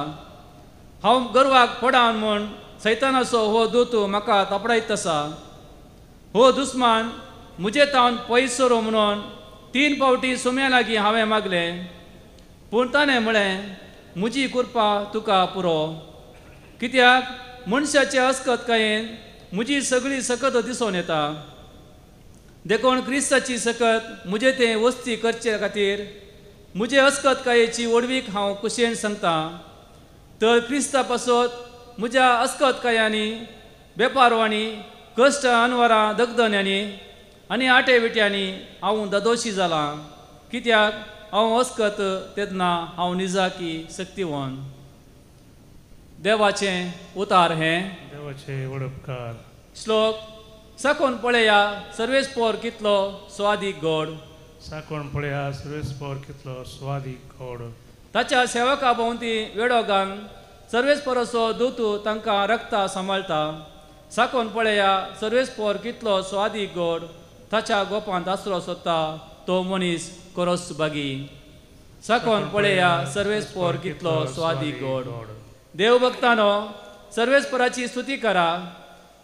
हांव गर्वाक पडान म्हूण सैतानाचो हो दूत म्हाका तापडायत आसा. हो दुस्मान म्हजे तावन पयस सरो म्हणून 3 फावटी सोम्या लागीं हांवें मागलें, पूण ताणें म्हळें म्हजी कृपा तुका पुरो, कित्याक मनशाचे अस्कतकायेन म्हजी सगळी सकत दिसून येता. देखून क्रिस्ताची सकत म्हजे तें वस्ती करचे खातीर म्हजे अस्कतकायेची ओडवीक हांव कुशेन सांगता. तर क्रिस्ता पासत म्हज्या अस्कतकायांनी बेपारवांनी कश्ट अनवरां दगदन्यांनी आनी आटे विट्यांनी हांव ददोशी जालां. कित्याक हांव अस्कत तेन्ना हांव निजाकी सक्तिवन. देवाचें उतार हें
देवाचें वडपकार.
श्लोक साकोन पळया सर्वेस पोर कितलो स्वादीक गोड.
साकोन पळया सर्वेस पोर कितलो स्वादीक गोड.
ताच्या सेवका भोंवती वेडो घालून सर्वेस पोराचो दूत तांकां रक्ता सांबाळटा. साकोन पळया सर्वेस पोर कितलो स्वादीक गोड. ताच्या गोपांत आसरो सोदता तो मनीस करोस बागी. साकोन पळया सर्वेस पोर कितलो स्वादीक गोड. देव भक्तानो सर्वेस पोराची स्तुती करा.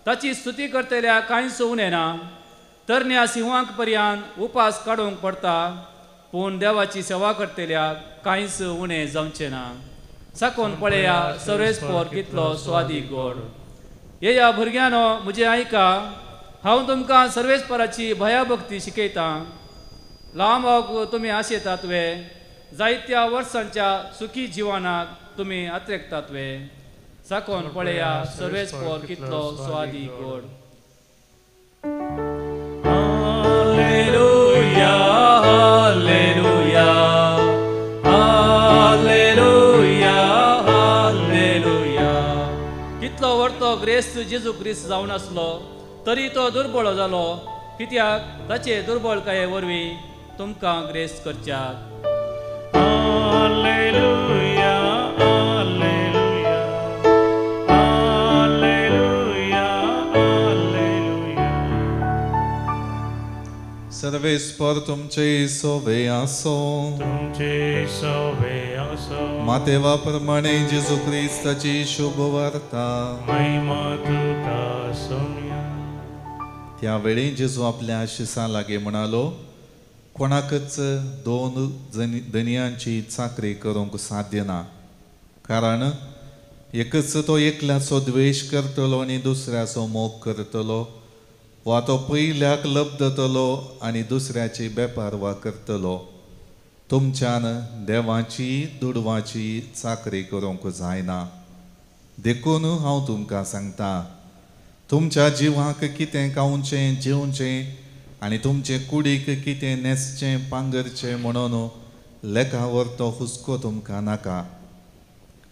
ताची स्तुती करतल्या कांयच उणें ना. तरण्या सिंहांक पर्यान उपास काडूंक पडटा पूण देवाची सेवा करतल्या कांयच उणें जावचें ना. साकोन पळया सर्वेस पोर कितलो स्वादीक गोड. येया भुरग्यांनो म्हजें आयका. हांव तुमकां सर्वेस पोराची भयाभक्ती शिकयतां. लांब तुमी आशेतात वे जायत्या वर्सांच्या सुखी जिवनाक तुमी अत्रेकतात वे. साकोन पळया सर्वेस पोर कितलो स्वादीक गोड. Hallelujah hallelujah hallelujah hallelujah. कितलो व्हडलो ग्रेस्त जेजू क्रिस्त जावन आसलो तरी तो दुर्बळ जालो कित्याक ताचे दुर्बळकाये वरवीं तुमकां ग्रेस्त करच्याक.
Hallelujah hallelujah hallelujah hallelujah.
सर्वेस्पर तुमचे सोवे आसो.
तुमचे सोवे आसो.
मातेवा प्रमाणे जेजू क्रिस्ताची शुभ वार्ता.
महिमा तुका सोम्या.
त्यावेळी जेजू आपल्या शिसां लागीं म्हणालो, कोणाकच दोन धनयांची चाकरी करूंक साध्य ना. कारण एकच तो एकल्याचो द्वेश करतलो आनी दुसऱ्याचो मोग करतलो, वा तो पयल्याक लब्धतलो आनी दुसऱ्याची बेपारवा करतलो. तुमच्यान देवाची दुडवाची चाकरी करूंक जायना. देखून हांव तुमकां सांगता, तुमच्या जिवाक कितें खावचें जेवचें आनी तुमचे कुडीक कितें न्हेसचें पांगरचें म्हणून लेखा व्हरतो हुस्को तुमकां नाका.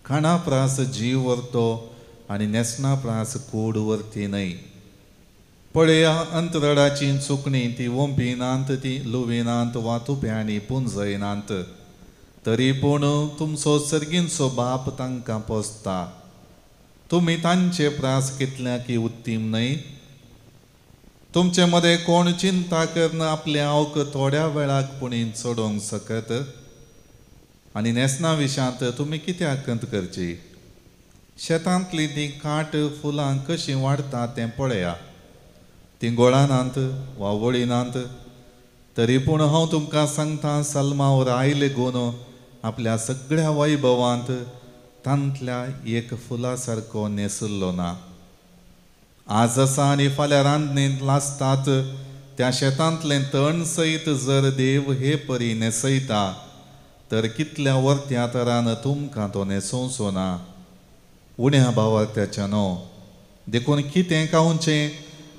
खाणा प्रास जीव व्हरतो आनी न्हेसणा प्रास कूड व्हरती न्हय. पळया अंतरळाची चुकणी ती वोंपिनात ती लुविनात वा तुप्यांनी पुंजयनात, तरी पूण तुमचो सर्गींचो बाप तांकां पोसता. तुमी तांचे प्रास कितल्या की उत्तीम न्हय? तुमचे मदें कोण चिंता करून आपलें आवक थोड्या वेळाक पुणी चडोवंक शकत? आनी न्हेसणा विशांत तुमी कित्याक खंत करची? शेतांतलीं तीं काट फुलां कशीं वाडटा तें पळया. तीं गोळानात वा वळिनात, तरी पूण हांव तुमकां सांगता, सलमावर आयले गुण आपल्या सगळ्या वैभवांत तांतल्या एक फुला सारको न्हेसल्लो ना. आज आसा आनी फाल्यां रांदणेंत लासतात त्या शेतांतलें तण सयत जर देव हे परी न्हेसयता तर कितल्या वर्त्या तरान तुमकां तो न्हेसोवचो ना? उण्या भावार्थ्याच्या न्हू. देखून कितें खावचें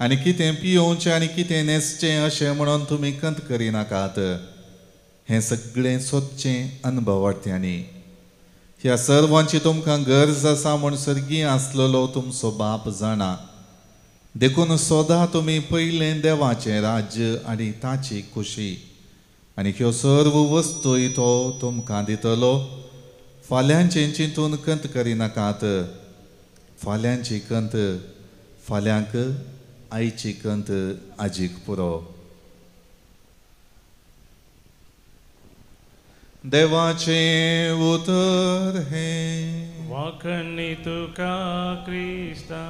आनी कितें पियोवचें आनी कितें न्हेसचें अशें म्हणून तुमी खंत करिनाकात. हें सगळें सोदचें अनभवार्थ्यांनी. ह्या सर्वांची तुमकां गरज आसा म्हूण सर्गी आसलेलो तुमचो बाप जाणा. देखून सोदा तुमी पयलें देवाचें राज्य आनी ताची खुशी, आनी ह्यो सर्व वस्तूय तो तुमकां दितलो. फाल्यांचें चिंतून खंत करिनाकात. फाल्यांची खंत फाल्यांक, आयची खंत आजीक पुरो. देवाचें उतर हें.
वाखणी तुका क्रिस्ता.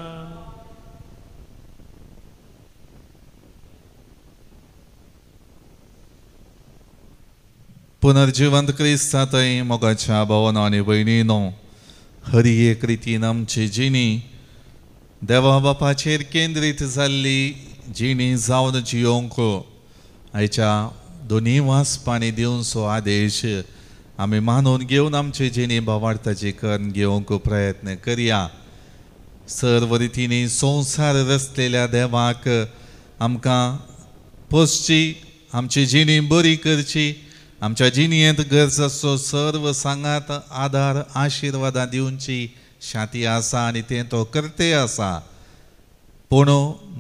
पुनर्जिवंत क्रिस्ता थंय मोगाच्या भावानो आनी भयणीनो, हर एक रितीन आमची जिणी देवा बापाचेर केंद्रीत जाल्ली जिणी जावन जियोंक आयच्या दोनी वाचपांनी दिवचो आदेश आमी मानून घेवन आमची जिणी भावार्थाची करून घेवंक प्रयत्न करया. सर्व रितींनी संवसार रचलेल्या देवाक आमकां पोसची, आमची जिणी बरी करची, आमच्या जिणयेंत गरज आसचो सर्व सांगात आदार आशिर्वादां दिवची शांती आसा आनी तें तो करते आसा. पूण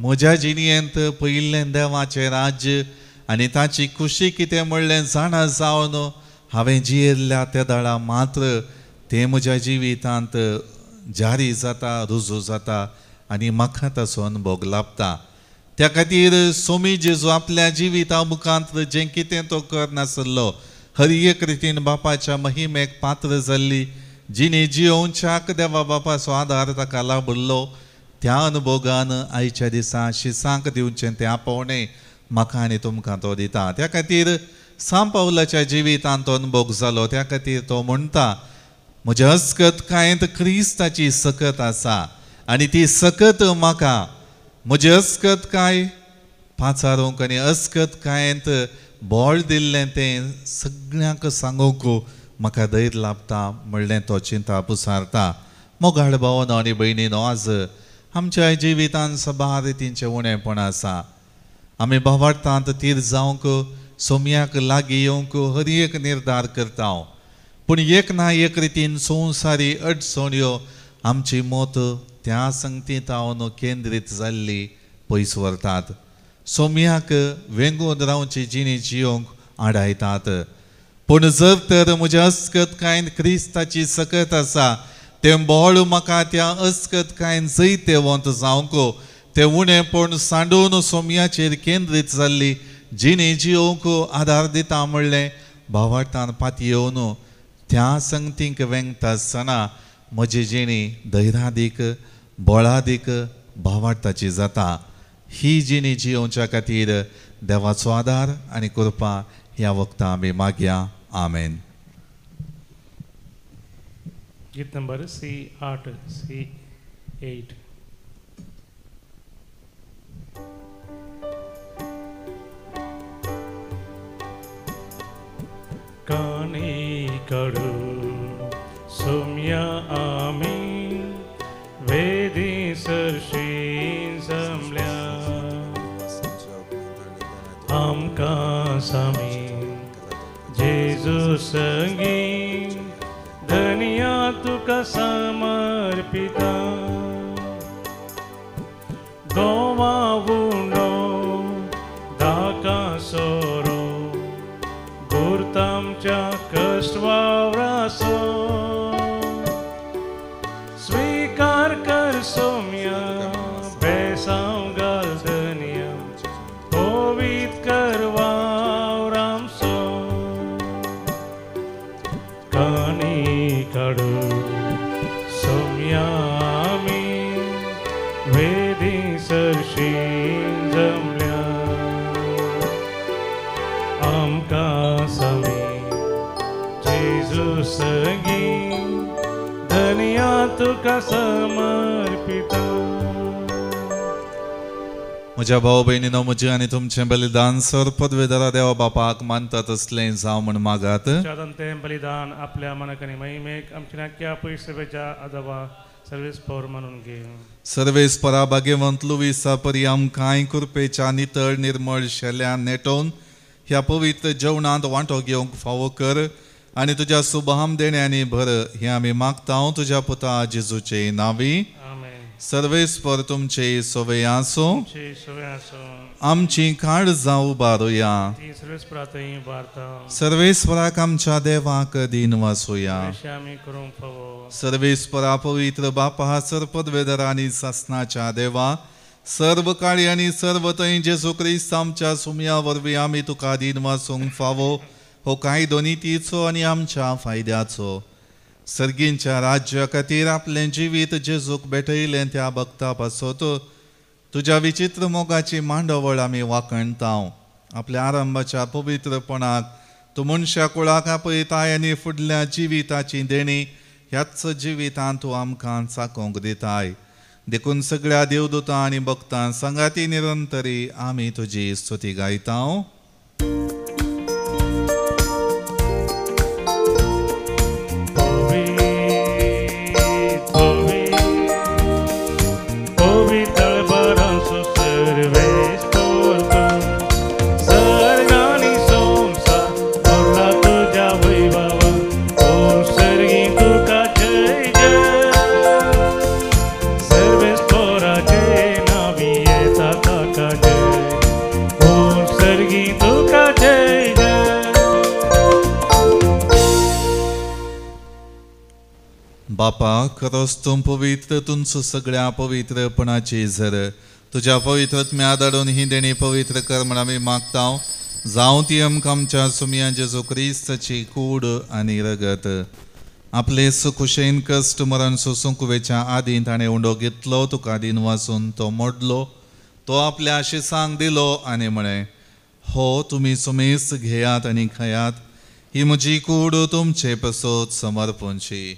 म्हज्या जिणयेंत पयिल्लें देवाचें राज्य आनी ताची खुशी कितें म्हणलें जाणा जावन हांवें जियेल्ल्या त्या दळा मात्र तें म्हज्या जिवितांत जारी जाता, रुजू जाता आनी म्हाका ताचो अनुभव लाभता. त्या खातीर सोमी जेजू आपल्या जिविता मुखांत जें कितें तो करनासलो हर एक रितीन बापाच्या महिमेक पात्र जाल्ली जिणी जियोवच्याक देवा बापाचो आदार ताका लाभिल्लो. त्या अनुभोगान आयच्या दिसा शिसांक दिवचें तें आपोवणें म्हाका आनी तुमकां तो दिता. त्या खातीर सांत पावलाच्या जिवितांत तो अनुभोग जालो. त्या खातीर तो म्हणटा, म्हज्या अस्कतकायेंत क्रिस्ताची सकत आसा आनी ती सकत म्हाका म्हजी अस्कतकाय पाचारूंक आनी अस्कतकायेंत बळ दिल्लें तें सगळ्यांक सांगूंक म्हाका धैर्य लाभता म्हणलें तो चिंता पुसारता. मोगाळ भावनो आनी भयणीनो, आज आमच्या जिवितांत सबार रितींचें उणेपण आसा. आमी भावार्थांत तीर जावंक, सोमयाक लागीं येवंक हर एक निर्धार करता, पूण एक ना एक रितीन संवसारी अडचण्यो आमची मत त्या संगतींत हांव केंद्रीत जाल्ली पयस व्हरतात, सोमयाक वेंगून रावची जिणी जियोंक आडायतात. पूण जर तर म्हज्या अस्कतकायेन क्रिस्ताची सकत आसा तें बळ म्हाका त्या अस्कतकायेन जैतेवंत जावंक, तें उणेपण सांडून सोमयाचेर केंद्रीत जाल्ली जिणी जियोंक आदार दिता म्हणलें भावार्थान पातयेवन त्या संगतींक वेंगता आसतना म्हजी जिणी धैर्यादीक, बळादीक भावार्थाची जाता. ही जिणी जियोवच्या खातीर देवाचो आदार आनी कृपा ह्या वखदां आमी मागया. आमेन.
गीत नंबर C8 C8. कानी कडू सोम्या आमी वेदी सरशी जमल्या आमकां सामी जेजू संगी धनिया तुका समर्पिता गोवा उंडो धाका सोरो गुर्तामच्या कश्ट वावरासो स्वीकार कर सोम्या बेसांव घाल धनिया पवित्र कर वावरामसो कानी काडू सोम्या आमी वेदी सरशी जमल्या आमकां सामी जेजू संगी धनिया तुका समर्पिता.
म्हज्या भाव भयणीनो, म्हजें आनी तुमचें बलिदान सर पदवेदारा देवा बापाक मानता तसलें जावं म्हूण मागात.
तें बलिदान आपल्या मनाक आनी महिमेक आमच्या नाक्या पयशेच्या आदावा सर्वेस पौर मानून घे.
सर्वेस परा भाग्यवंत लुवीसा परी आमकांय कृपेच्या नितळ निर्मळ शेल्यान नेटोवन ह्या पवित्र जेवणांत वांटो घेवंक फावो कर आनी तुज्या सुभाम देण्यांनी भर हें आमी मागता तुज्या पुता जेजूचे नांवी. सर्वेस्पर तुमचे सवे आसूं. आमची काळजां उबारुया. सर्वेस्पराक आमच्या देवाक दीन वासुया. सर्वेस्परा पवित्र बापा सरपदवेदर आनी सासनाच्या देवा सर्व काळी आनी सर्व थंय जेजू क्रिस्त आमच्या सुमया वरवीं आमी तुका दीन वासूंक फावो हो कायदो नितीचो आनी आमच्या फायद्याचो. सर्गींच्या राज्या खातीर आपलें जिवीत जेजूक भेटयलें त्या भक्ता पासत तुज्या विचित्र मोगाची मांडवळ आमी वाखणता. आपल्या आरंभाच्या पवित्रपणाक तूं मनशा कुळाक आपयताय आनी फुडल्या जिविताची देणी ह्याच जिवितांत तूं आमकां चाकोवंक दिताय. देखून सगळ्या देवदूतां आनी भक्तां सांगाती निरंतरी आमी तुजी स्तुती गायता. बापा, खरोच तूं पवित्र, तुमचो सगळ्या पवित्रपणाची झर तुज्या पवित्रत्म्या धाडून ही देणी पवित्र कर म्हण आमी मागता. जावं ती आमकां आमच्या सुमया जेजू क्रिस्ताची कूड आनी रगत. आपले सुखुशेन कश्ट मरण सोसूंक वेच्या आदीं ताणें उंडो घेतलो, तुका दिन वाचून तो मोडलो, तो आपल्या आशिसांक दिलो आनी म्हळें, हो तुमी सुमेस्त घेयात आनी खायात, ही म्हजी कूड तुमचे पसत समर्पणची.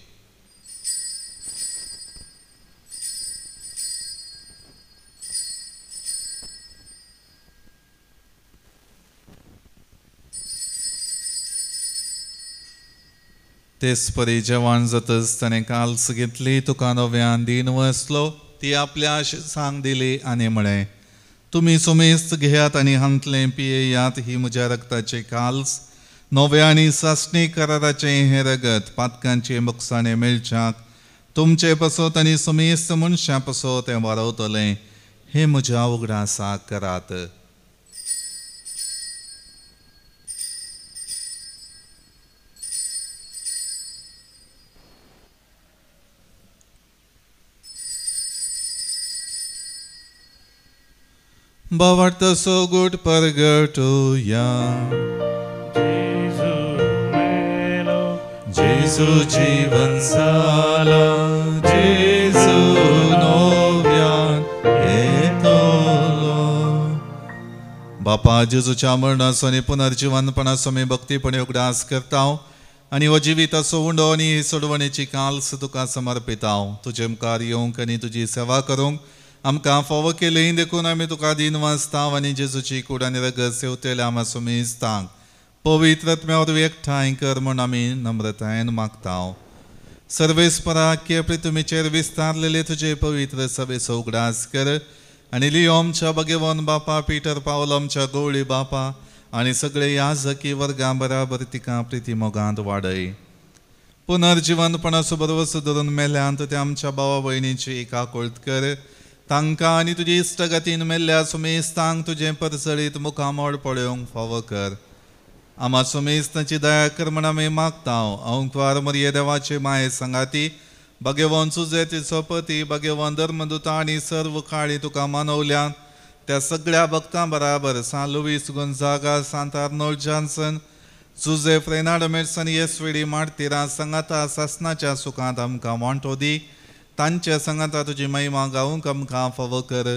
तेच परी जेवण जातच ताणें काल्स घेतली, तुका नव्यान दिन वसलो, ती आपल्या आशिसांक दिली आनी म्हळें, तुमी सुमेस्त घेयात आनी हांतलें पियेयात, ही म्हज्या रगताची काल्स, नव्या आनी सासणी कराराचें हें रगत पातकांचे मोगसाणें मेळच्याक तुमचे पसत आनी सुमेस्त मनशां पसत तें वारवतलें. हें म्हज्या उगडासाक करात. भावार्थ सोगूट परगटुया.
जेजू मेलो,
जेजू जीवन जाला, जेजू नव्यान येतलो. बापा, जेजूच्या मरणाचो आनी पुनर्जिवनपणाचो आमी भक्तीपणे उगडास करता आनी हो जिविताचो उंडो आनी सोडवणेची काल्स तुका समर्पिता. तुजे मुखार येवंक आनी तुजी सेवा करूंक आमकां फावो केली देखून आमी तुका दिन वाचता आनी जेजूची कूड आनी रगत सेवतेल्या आमा सुमेस्तांक पवित्र आत्म्या वरवीं एकठांय कर म्हूण आमी नम्रतायेन मागता. सर्वेस्परा पृथ्वीचेर विस्तारलेले तुजे पवित्र सभेचो उगडास कर आनी लियो आमच्या भगवान बापा, पीटर पावल आमच्या गवळी बापा आनी सगळे याजकी वर्गां बराबर तिका प्रिती मोगांत वाडय. पुनर्जिवनपणाचो भरवसो धरून मेल्यांत त्या आमच्या भावा भयणीची काकुळट कर. तांकां आनी तुजी इश्टगतीन मेल्ल्या सुमेस्तांक तुजें परजळीत मुखामळ पळोवंक फावो कर. आमा सुमेस्तांची दया कर म्हण आमी मागता. अंकवार मरिये देवाचे माये सांगाती भगवान सुजेती सोपती भगवान धर्मदुता आनी सर्व काळी तुका मानवल्या त्या सगळ्या भक्तां बराबर San Luis Gonzaga, Sant Arnold Janssen, Jose Reinaldo Merson, येसवेडी मार्तिरां सांगाता सासनाच्या सुखांत आमकां वांटो दी. तांच्या सांगाता तुजी महिमा गावंक आमकां फावो कर.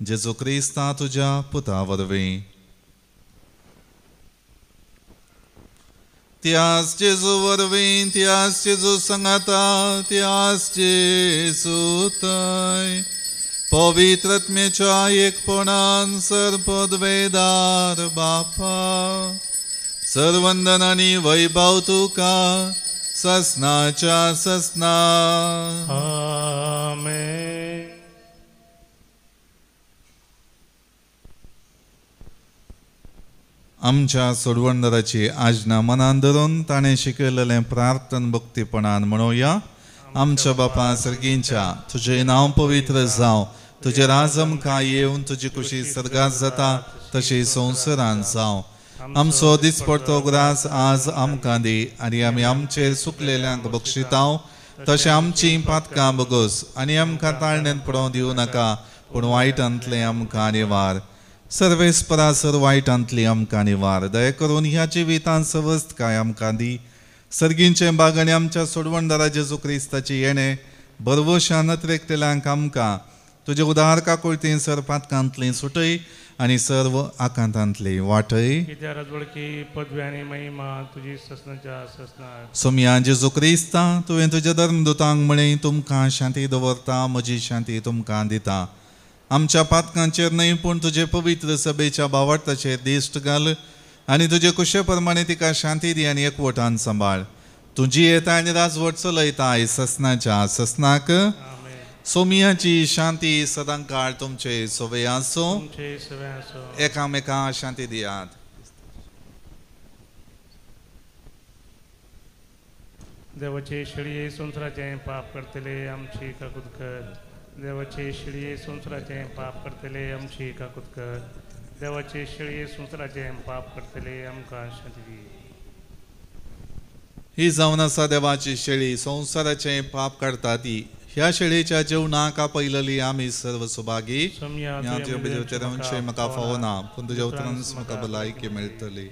जेजू क्रिस्ता तुज्या पुता वरवीं. त्यास जेजू वरवीं, त्यास जेजू सांगाता, त्यास जेजू थंय पवित्र आत्म्याच्या एकपणान सर्पद्वेदार बापा, सर्वंदन आनी वैभव तुका ससनाच्या ससना.
आमेन.
आमच्या सोडवणदाराची आज्ञा मनान धरून ताणें शिकयलेलें प्रार्थन भक्तीपणान म्हणोया. आमच्या बापा सर्गींच्या, तुजें नांव पवित्र जावं, तुजें राज आमकां येवन तुजी खुशी सर्गात जाता तशी संवसारांत जावं. आमचो दिसपडतो ग्रास आज आमकां दी आनी आमी आमचेर सुकलेल्यांक बक्षितांव तशें आमचीं पातकां बगोस आनी आमकां ताळण्यांत पडोवंक दिवं नाका, पूण वायटांतलें आमकां निवार. सर्वेस्परा सर वायटांतली आमकां निवार. दया करून ह्या जिवितांत सवस्तकाय आमकां दी. सर्गींचें बाग आनी आमच्या सोडवणदारा जेजू क्रिस्ताची येणें भरवशान नत्रेकतेल्यांक आमकां तुजे उदार काकुळतीन सर्पातकांतली सुटय आनी सर्व आकांतांतली वाटय.
कित्याक राजवडकी पदवी आनी महिमा तुजी ससनाच्या ससनार.
सोमया जेजू क्रिस्ता, तुवें तुज्या धर्मदूतांक म्हळें, तुमकां शांती दवरता, म्हजी शांती तुमकां दिता. आमच्या पातकांचेर न्हय पूण तुजे पवित्र सभेच्या भावार्थाचेर दिश्ट घाल आनी तुजे कुशे प्रमाणे तिका शांती दी आनी एकवटान सांबाळ. तूं जियेता आनी राजवट चलयताय ससनाच्या ससनाक. सोमियाची शांती सदांकाळ तुमचे सवे आसूं. एकामेका शांती दियात.
देवाचे शेळये संवसाराचें पाप करतले आमची काकूत कर. देवाचे शेळये संवसाराचें पाप करतले आमची काकूत कर. देवाचे शेळये संवसाराचें पाप करतले आमकां शांती दी.
ही जावन आसा देवाची शेळी, संवसाराचें पाप काडटा ती. ह्या शेळीच्या जेवणाक आपयलेली आमी सर्व सुभागी. म्हाका फावना पूण तुज्या उतरानच म्हाका भलायकी मेळटली.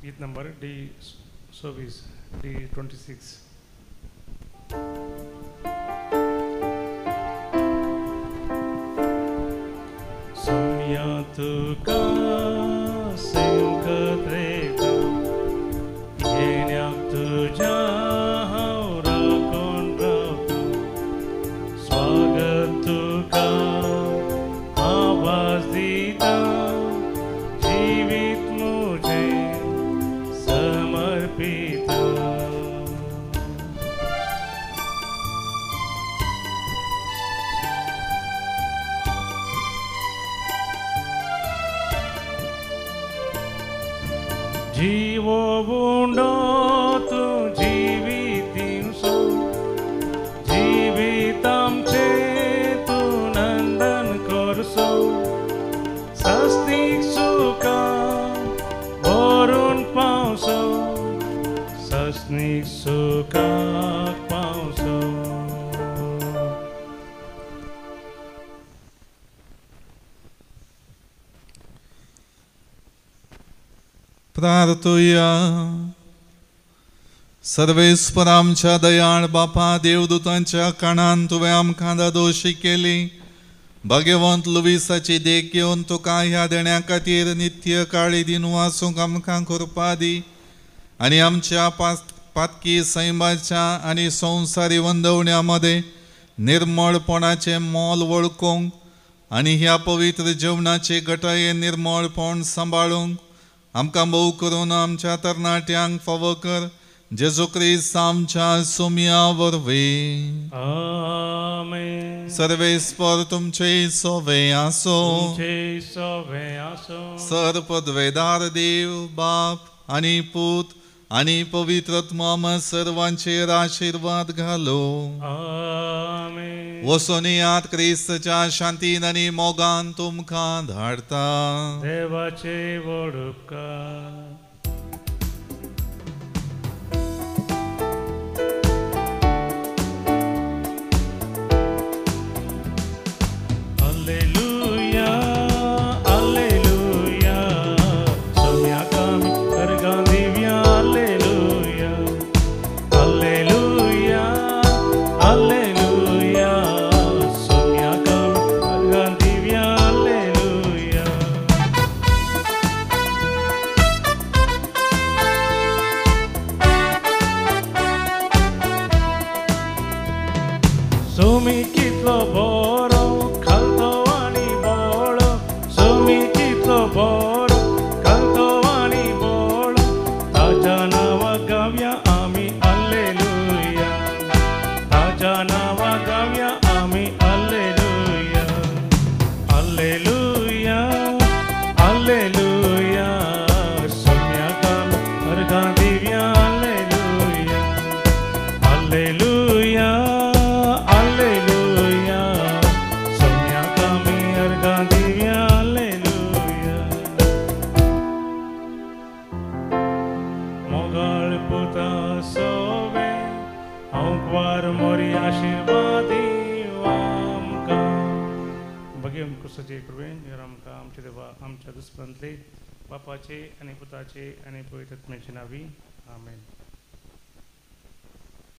गीत नंबर डी 26, डी 26. सोम्या तुका सेवकत रेता, येण्याक तुज्या हांव राखून रावता. स्वागत तुका आवाज दिता, जिवीत मुझे समर्पिता. जीवो उंडो तूं जिवीत दिवसो, जिवीत आमचें तूं नंदन करसो. सस्तीक सुखा भरून पावसो, सस्नीक सुखाक पावसो.
प्रार्थुया. सर्वेस्पर आमच्या दयाळ बापा, देवदूतांच्या काणान तुवें आमकां दादोशी केली. भाग्यवंत लुवीसाची देख घेवन तुका ह्या देण्या खातीर नित्य काळी दिनू आसूंक आमकां कृपा दी आनी आमच्या पातकी सैमाच्या आनी संवसारी वंदवण्या मदें निर्मळपणाचें मोल वळखूंक आनी ह्या पवित्र जेवणाचे गटाये निर्मळपण सांबाळूंक आमकां भोव करून आमच्या तरणाट्यांक फावो कर. जेजू क्रिस्त आमच्या सोमया वरवीं.
आमेन.
सर्वेस्पर तुमचे सोवे आसो.
तुमचे सोवे आसो.
सर पदवेदार देव बाप आनी पूत आनी पवित्र आत्मा सर्वांचेर आशिर्वाद घालो.
आमेन.
वसोनियात क्रिस्तच्या शांतीन आनी मोगान तुमकां धाडता.
देवाचे व्हड उपकार. Alleluia, alleluia, सोम्याक आमी अर्गां दिवया. Alleluia, alleluia, alleluia, सोम्याक आमी अर्गां दिवया. अल्लेलुया. सोमी कितलो बरो खालतो आनी बोळो, सोमी कितलो बरो खालतो आनी बोळो, ताच्या नांवा गावया आमी अल्लेलुया. ताच्या नांवा गावया आमी अल्लेलुया. अल्लेलुया, अल्लेलुया, सोम्याक आमी अर्गां दिवया. अल्लेलुया, अल्लेलुया, अल्लेलुया, सोम्याक आमी अर्गां दिवया. अल्लेलुया. मोगाळ पुता सोवे आंकवार मोरी आशिर्वाद आमकां. घेवन क्रिस्ताचे कृपेन आमकां आमच्या देवा आमच्या दुस्परांतले बापाचे आनी पुताचे आनी पवित्र आत्म्याचे नांवी आमेन.